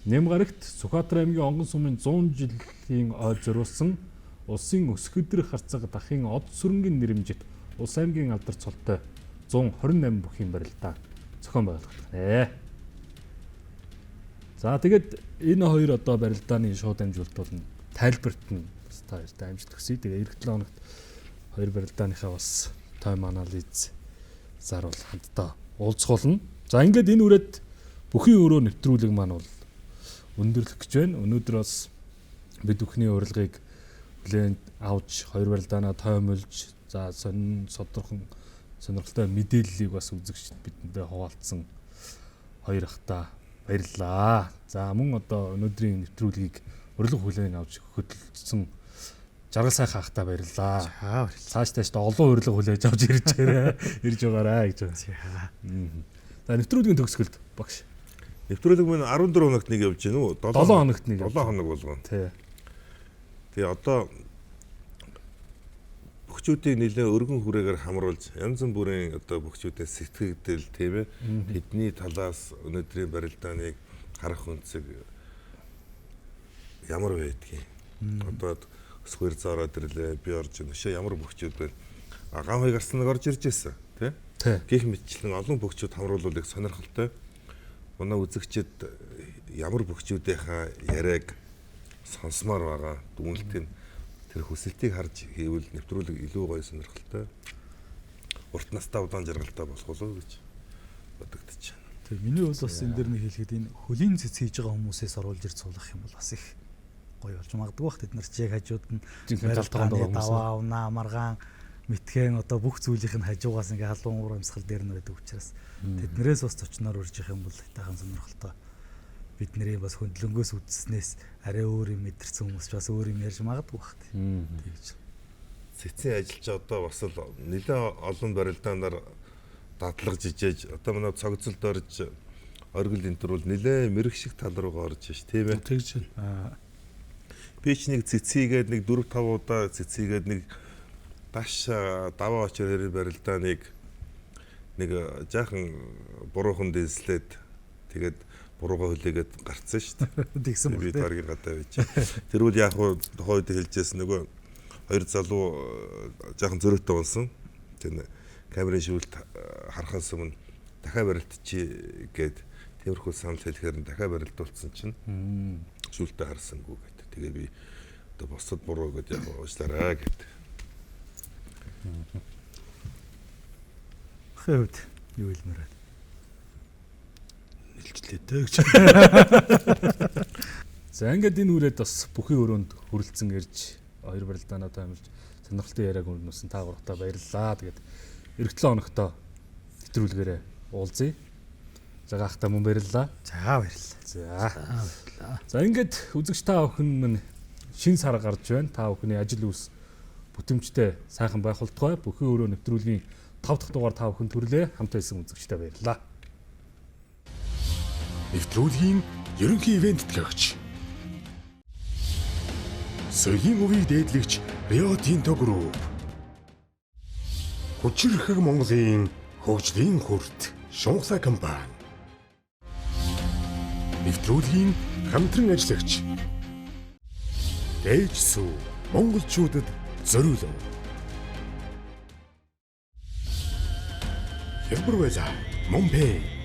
S2: Нэм гарагт Сүхбаатар аймгийн онгон сумын 100 жилийн ой зориулсан улсын өсгөдөр харцаг дахын од сүрэнгийн нэрэмжит улс аймгийн алдар цолтой 128 бүхийн барилдаан зохион байгуулагдах нэ. За тэгээд энэ хоёр одоо барилдааны шууд амжилт бол тайлбарт нь бас та хоёртой амжилт хүсье. Тэгээ эх 7 хоногт хоёр барилдааныхаа бас тойм анализ заруул хамтдаа уулзах болно. За ингээд энэ үрээд бүхийн өрөө нэвтрүүлэг маань бол өндөрлөх гэж байна. Өнөөдөр бас бид бүхний урилгыг хүлээн авч хоёр барилдаанаа тоймолж за сонин содорхон сонирхолтой мэдээллийг бас үзэгчд бидэндээ хуваалцсан хоёр ахта баярлалаа. За мөн одоо өнөөдрийн нэвтрүүлгийг урилга хүлээн авч хөтөлсөн жаргал сайхан ахта баярлалаа.
S3: За баярлалаа.
S2: Цааш тааш олон урилга хүлээж авч ирж байгаарай. Ирж байгаарай гэж байна. За нэвтрүүлгийн төгсгөлд багш.
S5: Нэвтрүүлэг минь 14 хоногт нэг явж гин үү?
S2: 7 хоногт нэг.
S5: 7 хоног болгоно.
S2: Тий.
S5: Тэгээ одоо бөхчүүдийг нэлээд өргөн хүрээгээр хамруулж янз бүрийн одоо бөхчүүдийн сэтгэгдэл тийм ээ тэдний талаас өнөөдрийн барилдааныг харах өнцөг ямар байдгийг. Одоо өсгөр заараад ирлээ би орж өшөө ямар бөхчүүд байна. А гам хой гарсан нэг орж ирж байсан тий. Гэх мэтчлэн олон бөхчүүд хамруулвал их сонирхолтой. Манай үзэгчид ямар бөхчүүдийнхаа яриаг сонсомоор байгаа дүгнэлтийг тэр хүсэлтийг харж хийвэл нэвтрүүлэг илүү гоё сонирхолтой урт настай удаан жаргалтай болох болов гэж бодогдож байна.
S3: Тэг миний хувьд бас энэ дэр нэг хэлэхэд энэ хөлийн цэц хийж байгаа хүмүүсээс оруулж ир цуглах юм бол бас их гоё болж магадгүй бах. Тэд нар чи яг хажууд нь даваа унаа маргаан мэтгэн одоо бүх зүйлийнх нь хажуугаас ингээ халуун уур амьсгал дээр нь байдаг учраас тэднэрээс бас зочноор урьж явах юм бол тайхан сонирхолтой. Бидний бас хөндлөнгөөс үзснээс арай өөр юм мэдэрсэн хүмүүс ч бас өөр юм ярьж магадгүй бах. Тэгж.
S5: Цэцэн ажиллаж одоо бас л нэлээд олон барилдаанаар дадлага жижээж одоо манай цогцолд орж оргил энэ төр бол нэлээд мэрэг шиг тал руугаа орж ш тийм ээ.
S4: Тэгж байна.
S5: Би ч нэг цэцийгээд нэг 4 5 удаа цэцийгээд нэг даш даваа очир хэрэг барилдааныг нэг жаахан буруухан дэнслээд тэгээд бурууга хүлээгээд гарцсан шүү дээ.
S3: Тэгсэн
S5: би даргийн гадаа байж. Тэрүүл яг хуу тухайн үед хэлжсэн нөгөө хоёр залуу жаахан зөрөөтэй унсан. Тэр камерын шүүлт харахаас өмнө дахиад барилдчихъя гэд Тиймэрхүү санал хэлэхээр нь дахиад барилдуулсан чинь шүүлтээ харсангүй гэдэг. Тэгээ би одоо бусдад буруу гэдээ яг уучлаарай гэдэг.
S3: Ахын хувьд юу хэлмээр байна?
S4: Нэлжлээ дээ гэж.
S2: За ингээд энэ үрээд бас бүхий өрөөнд хүрэлцэн ирж хоёр барилдаанаа таймлж сонирхолтой яриаг өрнөсөн та гуравтаа баярлалаа. Тэгээд эх 7 хоногт нэвтрүүлгээрээ уулзъя. За гахта мөн баярлалаа.
S3: За баярлалаа.
S2: За. За ингээд үзэгч та бүхэн минь шин сар гарч байна. Та бүхний ажил үйлс бүтэмжтэй сайхан байх болтугай. Бүхий өрөө нэвтрүүлгийн 5 дахь дугаар та бүхэн төрлөө. Хамт байсан үзэгчдээ баярлалаа.
S1: Нэвтрүүлгийн ерөнхий ивент тэтгэгч. Соёлын өвийг дээдлэгч Рио Тинто Group. Хүчирхэг Монголын хөгжлийн хүрт Шунхлаа компани. Нэвтрүүлгийн хамтран ажиллагч. Дээж сүү монголчуудад зориулав. Хялбар байла. Монпэ.